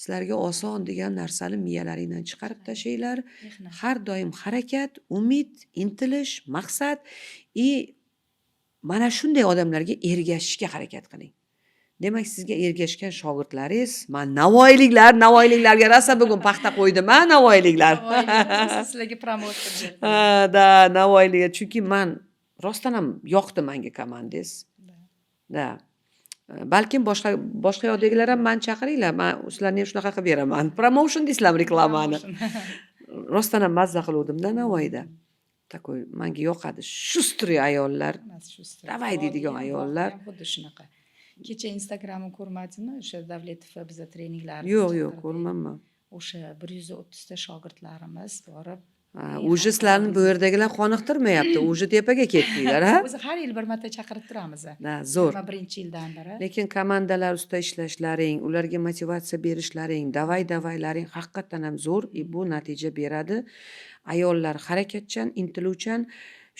sizlarga oson degan narsani miyalaringdan chiqarib tashlanglar. Mehnat. Har doim harakat, umid, intilish, maqsad и mana shunday odamlarga ergashishga harakat qiling. Demak, sizga ergashgan shogirdlaringiz, man navoiyliklar, navoiyliklarga rosa bugun paxta qo'ydim, a navoiyliklar. Navoiyliklar, sizlarga promotor berdi. Ha, да, navoiyliklar. Chunki man rostdan ham yoqdi menga komandangiz. Да. Balkim boshqa boshqa yoqdagilar ham mani chaqiringlar, man sizlarni ham shunaqa qilib beraman. Promotion deysizlarmi, reklamani. Promotion. Rostdan ham mazza qiluvdim-da Navoiyda. Такой menga yoqadi. Шустрый ayollar. Hammasi shu. Давай deydigan Vodiy ham, ayollar. Voqea ham xuddi shunaqa. Kecha Instagramni ko'rmadingmi? O'sha Davletov biza treninglarni Yo'q, yo'q, chaqirdik. ko'rmanman. O'sha 130 ta shogirdlarimiz borib Ha, уже sizlarni bu yerdagilar qoniqtirmayapti. Уже tepaga ketdinglar, ha? O'zi har yil bir marta chaqirib turamiz. Да, zo'r. 21-yildan beri. Lekin komandalar ustida ishlashlaring, ularga motivatsiya berishlaring, давай давай laring haqiqatdan ham zo'r и bu natija beradi. Ayollar harakatchan, intiluvchan.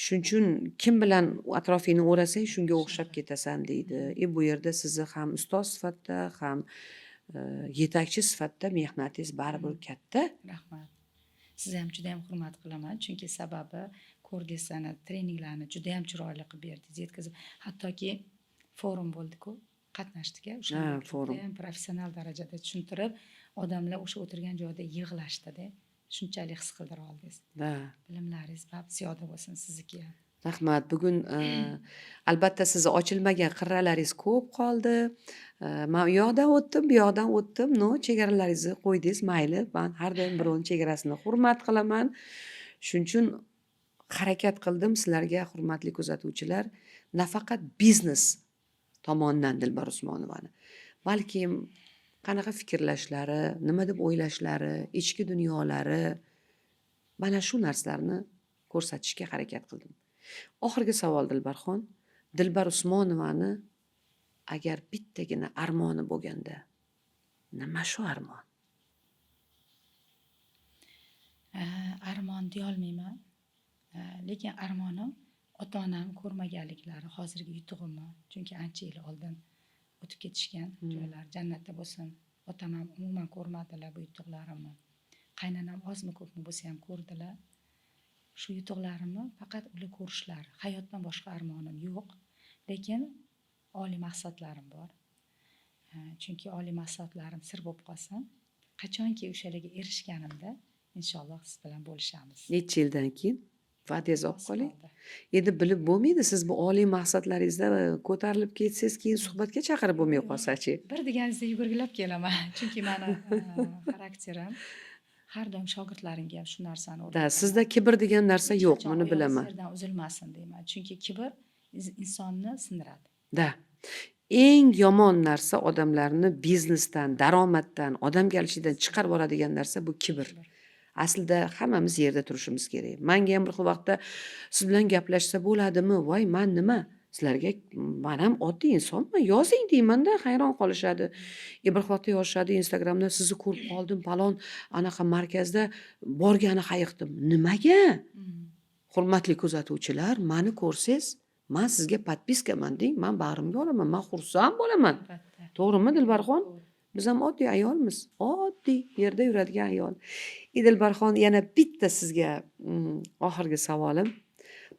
Shuning uchun kim bilan atrofingni o'rasang, shunga o'xshab ketasan deydi. И bu yerda sizni ham ustoz sifatida, ham yetakchi sifatida mehnatingiz baribir katta. Rahmat. Sizni ham juda ham hurmat qilaman, chunki sababi ko'rdingiz, ana treninglarni juda ham chiroyli qilib berdingiz, yetkazib. Hattoki forum bo'ldi-ku, qatnashdik o'shanda. Ha, forum. Juda ham professional darajada tushuntirib, odamlar o'sha o'tirgan joyida yig'lashdida, shunchalik his qildira oldingiz. Bilimlaringiz ziyoda bo'lsin sizniki ham. Rahmat. Bugun albatta sizni ochilmagan qirralaringiz ko'p qoldi. Man u yoqdan o'tdim, bu yoqdan o'tdim, но chegaralaringizni qo'ydingiz, mayli. Man har doim birovni chegarasini hurmat qilaman. Shuning uchun harakat qildim sizlarga, hurmatli kuzatuvchilar, nafaqat biznes tomonidan Dilbar Usmonovani, balkim qanaqa fikrlashlari, nima deb o'ylashlari, ichki dunyolari, mana shu narsalarni ko'rsatishga harakat qildim. Oxirgi savol, Dilbarxon. Dilbar Usmonovani agar bittagina armoni bo'lganda, nima shu armon? Armon deyolmayman, lekin armonim ota onam ko'rmaganliklari hozirgi yutug'imni, chunki ancha yil oldin o'tib ketishgan. Joylari jannatda bo'lsin. Otam ham umuman ko'rmadilar bu yutuqlarimni, qaynonam ozmi ko'pmi bo'lsa ham ko'rdilar. Shu yutuqlarimni faqat ular ko'rishlari, hayotdan boshqa armonim yo'q. Lekin oliy maqsadlarim bor. Chunki oliy maqsadlarim sir bo'lib qolsin, qachonki o'shalarga erishganimda, inshaalloh, siz bilan bo'lishamiz. Necha yildan keyin, va'dangizni olib Oz qoling. qoldi. Endi bilib bo'lmaydi, siz bu oliy maqsadlaringizda ko'tarilib ketsangiz, keyin suhbatga chaqirib bo'lmay qolsachi? Bir deganingizda yugurgilab kelaman, chunki mani xarakterim, har doim shogirdlarimga ham shu narsani Да, o'rgataman. sizda kibr degan narsa Hech yo'q, qachon buni oyog'ingiz bilaman. yerdan uzilmasin deyman, chunki kibr insonni sindiradi. Да. Eng yomon narsa, odamlarni biznesdan, daromaddan, odamgarchilikdan chiqarib yuboradigan narsa bu kibr. Kibr. Aslida hammamiz yerda turishimiz kerak. Manga ham bir xil vaqtda siz bilan gaplashsa bo'ladimi? Voy, man nima? Sizlarga man ham oddiy insonman, yozing deymanda, hayron qolishadi. Bir xil vaqtda yozishadi Instagramda, sizni ko'rib qoldim falon anaqa markazda, borgani hayiqdim. Nimaga? Hurmatli kuzatuvchilar, mani ko'rsangiz, man sizga подписка man deng, man bag'rimga olaman, man xursand bo'laman. Albatta. To'g'rimi, Dilbarxon? To'g'ri. Biz ham oddiy ayolmiz, oddiy yerda yuradigan ayol. Dilbarxon, yana bitta sizga oxirgi savolim.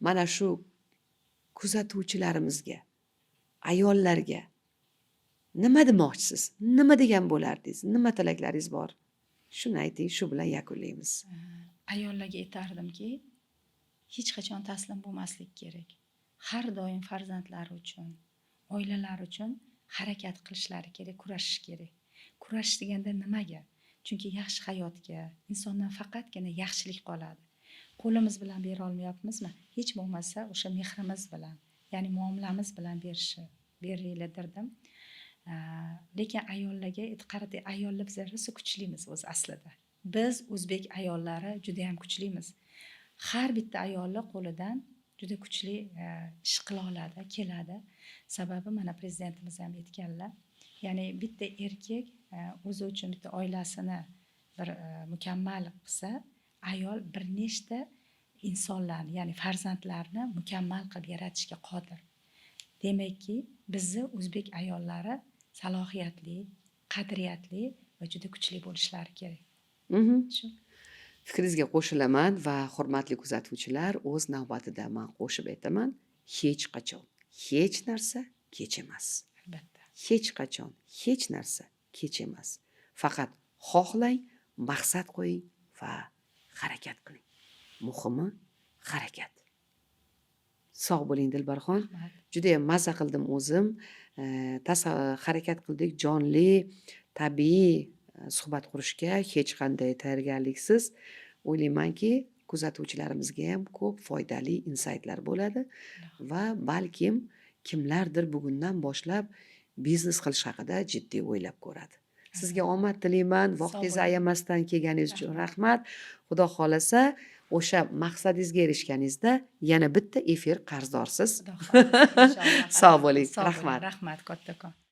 Mana shu kuzatuvchilarimizga, ayollarga nima demoqchisiz? Nima degan bo'lardingiz? Nima tilaklaringiz bor? Shuni ayting, shu bilan yakunlaymiz. Ayollarga aytardimki, hech qachon taslim bo'lmaslik kerak. Har doim farzandlari uchun, oilalari uchun harakat qilishlari kerak, kurashish kerak. Kurashish deganda nimaga? Chunki yaxshi hayotga insondan faqatgina yaxshilik qoladi. Qo'limiz bilan bera olmayapmizmi, hech bo'lmasa o'sha mehrimiz bilan, ya'ni muomalamiz bilan beringlar derdim. Lekin ayollarga qarang, ayollar biz rosa kuchlimiz o'zi aslida. Biz o'zbek ayollari juda yam kuchlimiz. Har bitta ayolni qo'lidan juda kuchli ish qila oladi, keladi. Sababi mana prezidentimiz ham aytganlar, ya'ni bitta erkak o'zi uchun bitta oilasini bir mukammal qilsa, ayol bir nechta insonlarni, ya'ni farzandlarni mukammal qilib yaratishga qodir. Demakki, bizni o'zbek ayollari salohiyatli, qadriyatli va juda kuchli bo'lishlari kerak. Shu. Fikringizga qo'shilaman va, hurmatli kuzatuvchilar, o'z navbatida man qo'shib aytaman, hech qachon hech narsa kech emas. Albatta. Hech qachon hech narsa kech emas. Faqat xohlang, maqsad qo'ying va harakat qiling. Muhimi harakat. Sog' bo'ling, Dilbarxon. Rahmat. Judayam maza qildim o'zim. Harakat qildik jonli, tabiiy suhbat qurishga, hech qanday tayyorgarliksiz. O'ylaymanki, kuzatuvchilarimizga ham ko'p foydali insaytlar bo'ladi va balkim kimlardir bugundan boshlab biznes qilish haqida jiddiy o'ylab ko'radi. Sizga omad tilayman. Sog' Vaqtingizni bo'ling. ayamasdan kelganingiz uchun rahmat. Xudo xohlasa, o'sha maqsadingizga erishganingizda yana bitta efir qarzdorsiz. Xudo xohlasa, inshaalloh. Sog' bo'ling. Sog' bo'ling. Rahmat. Rahmat kattakon.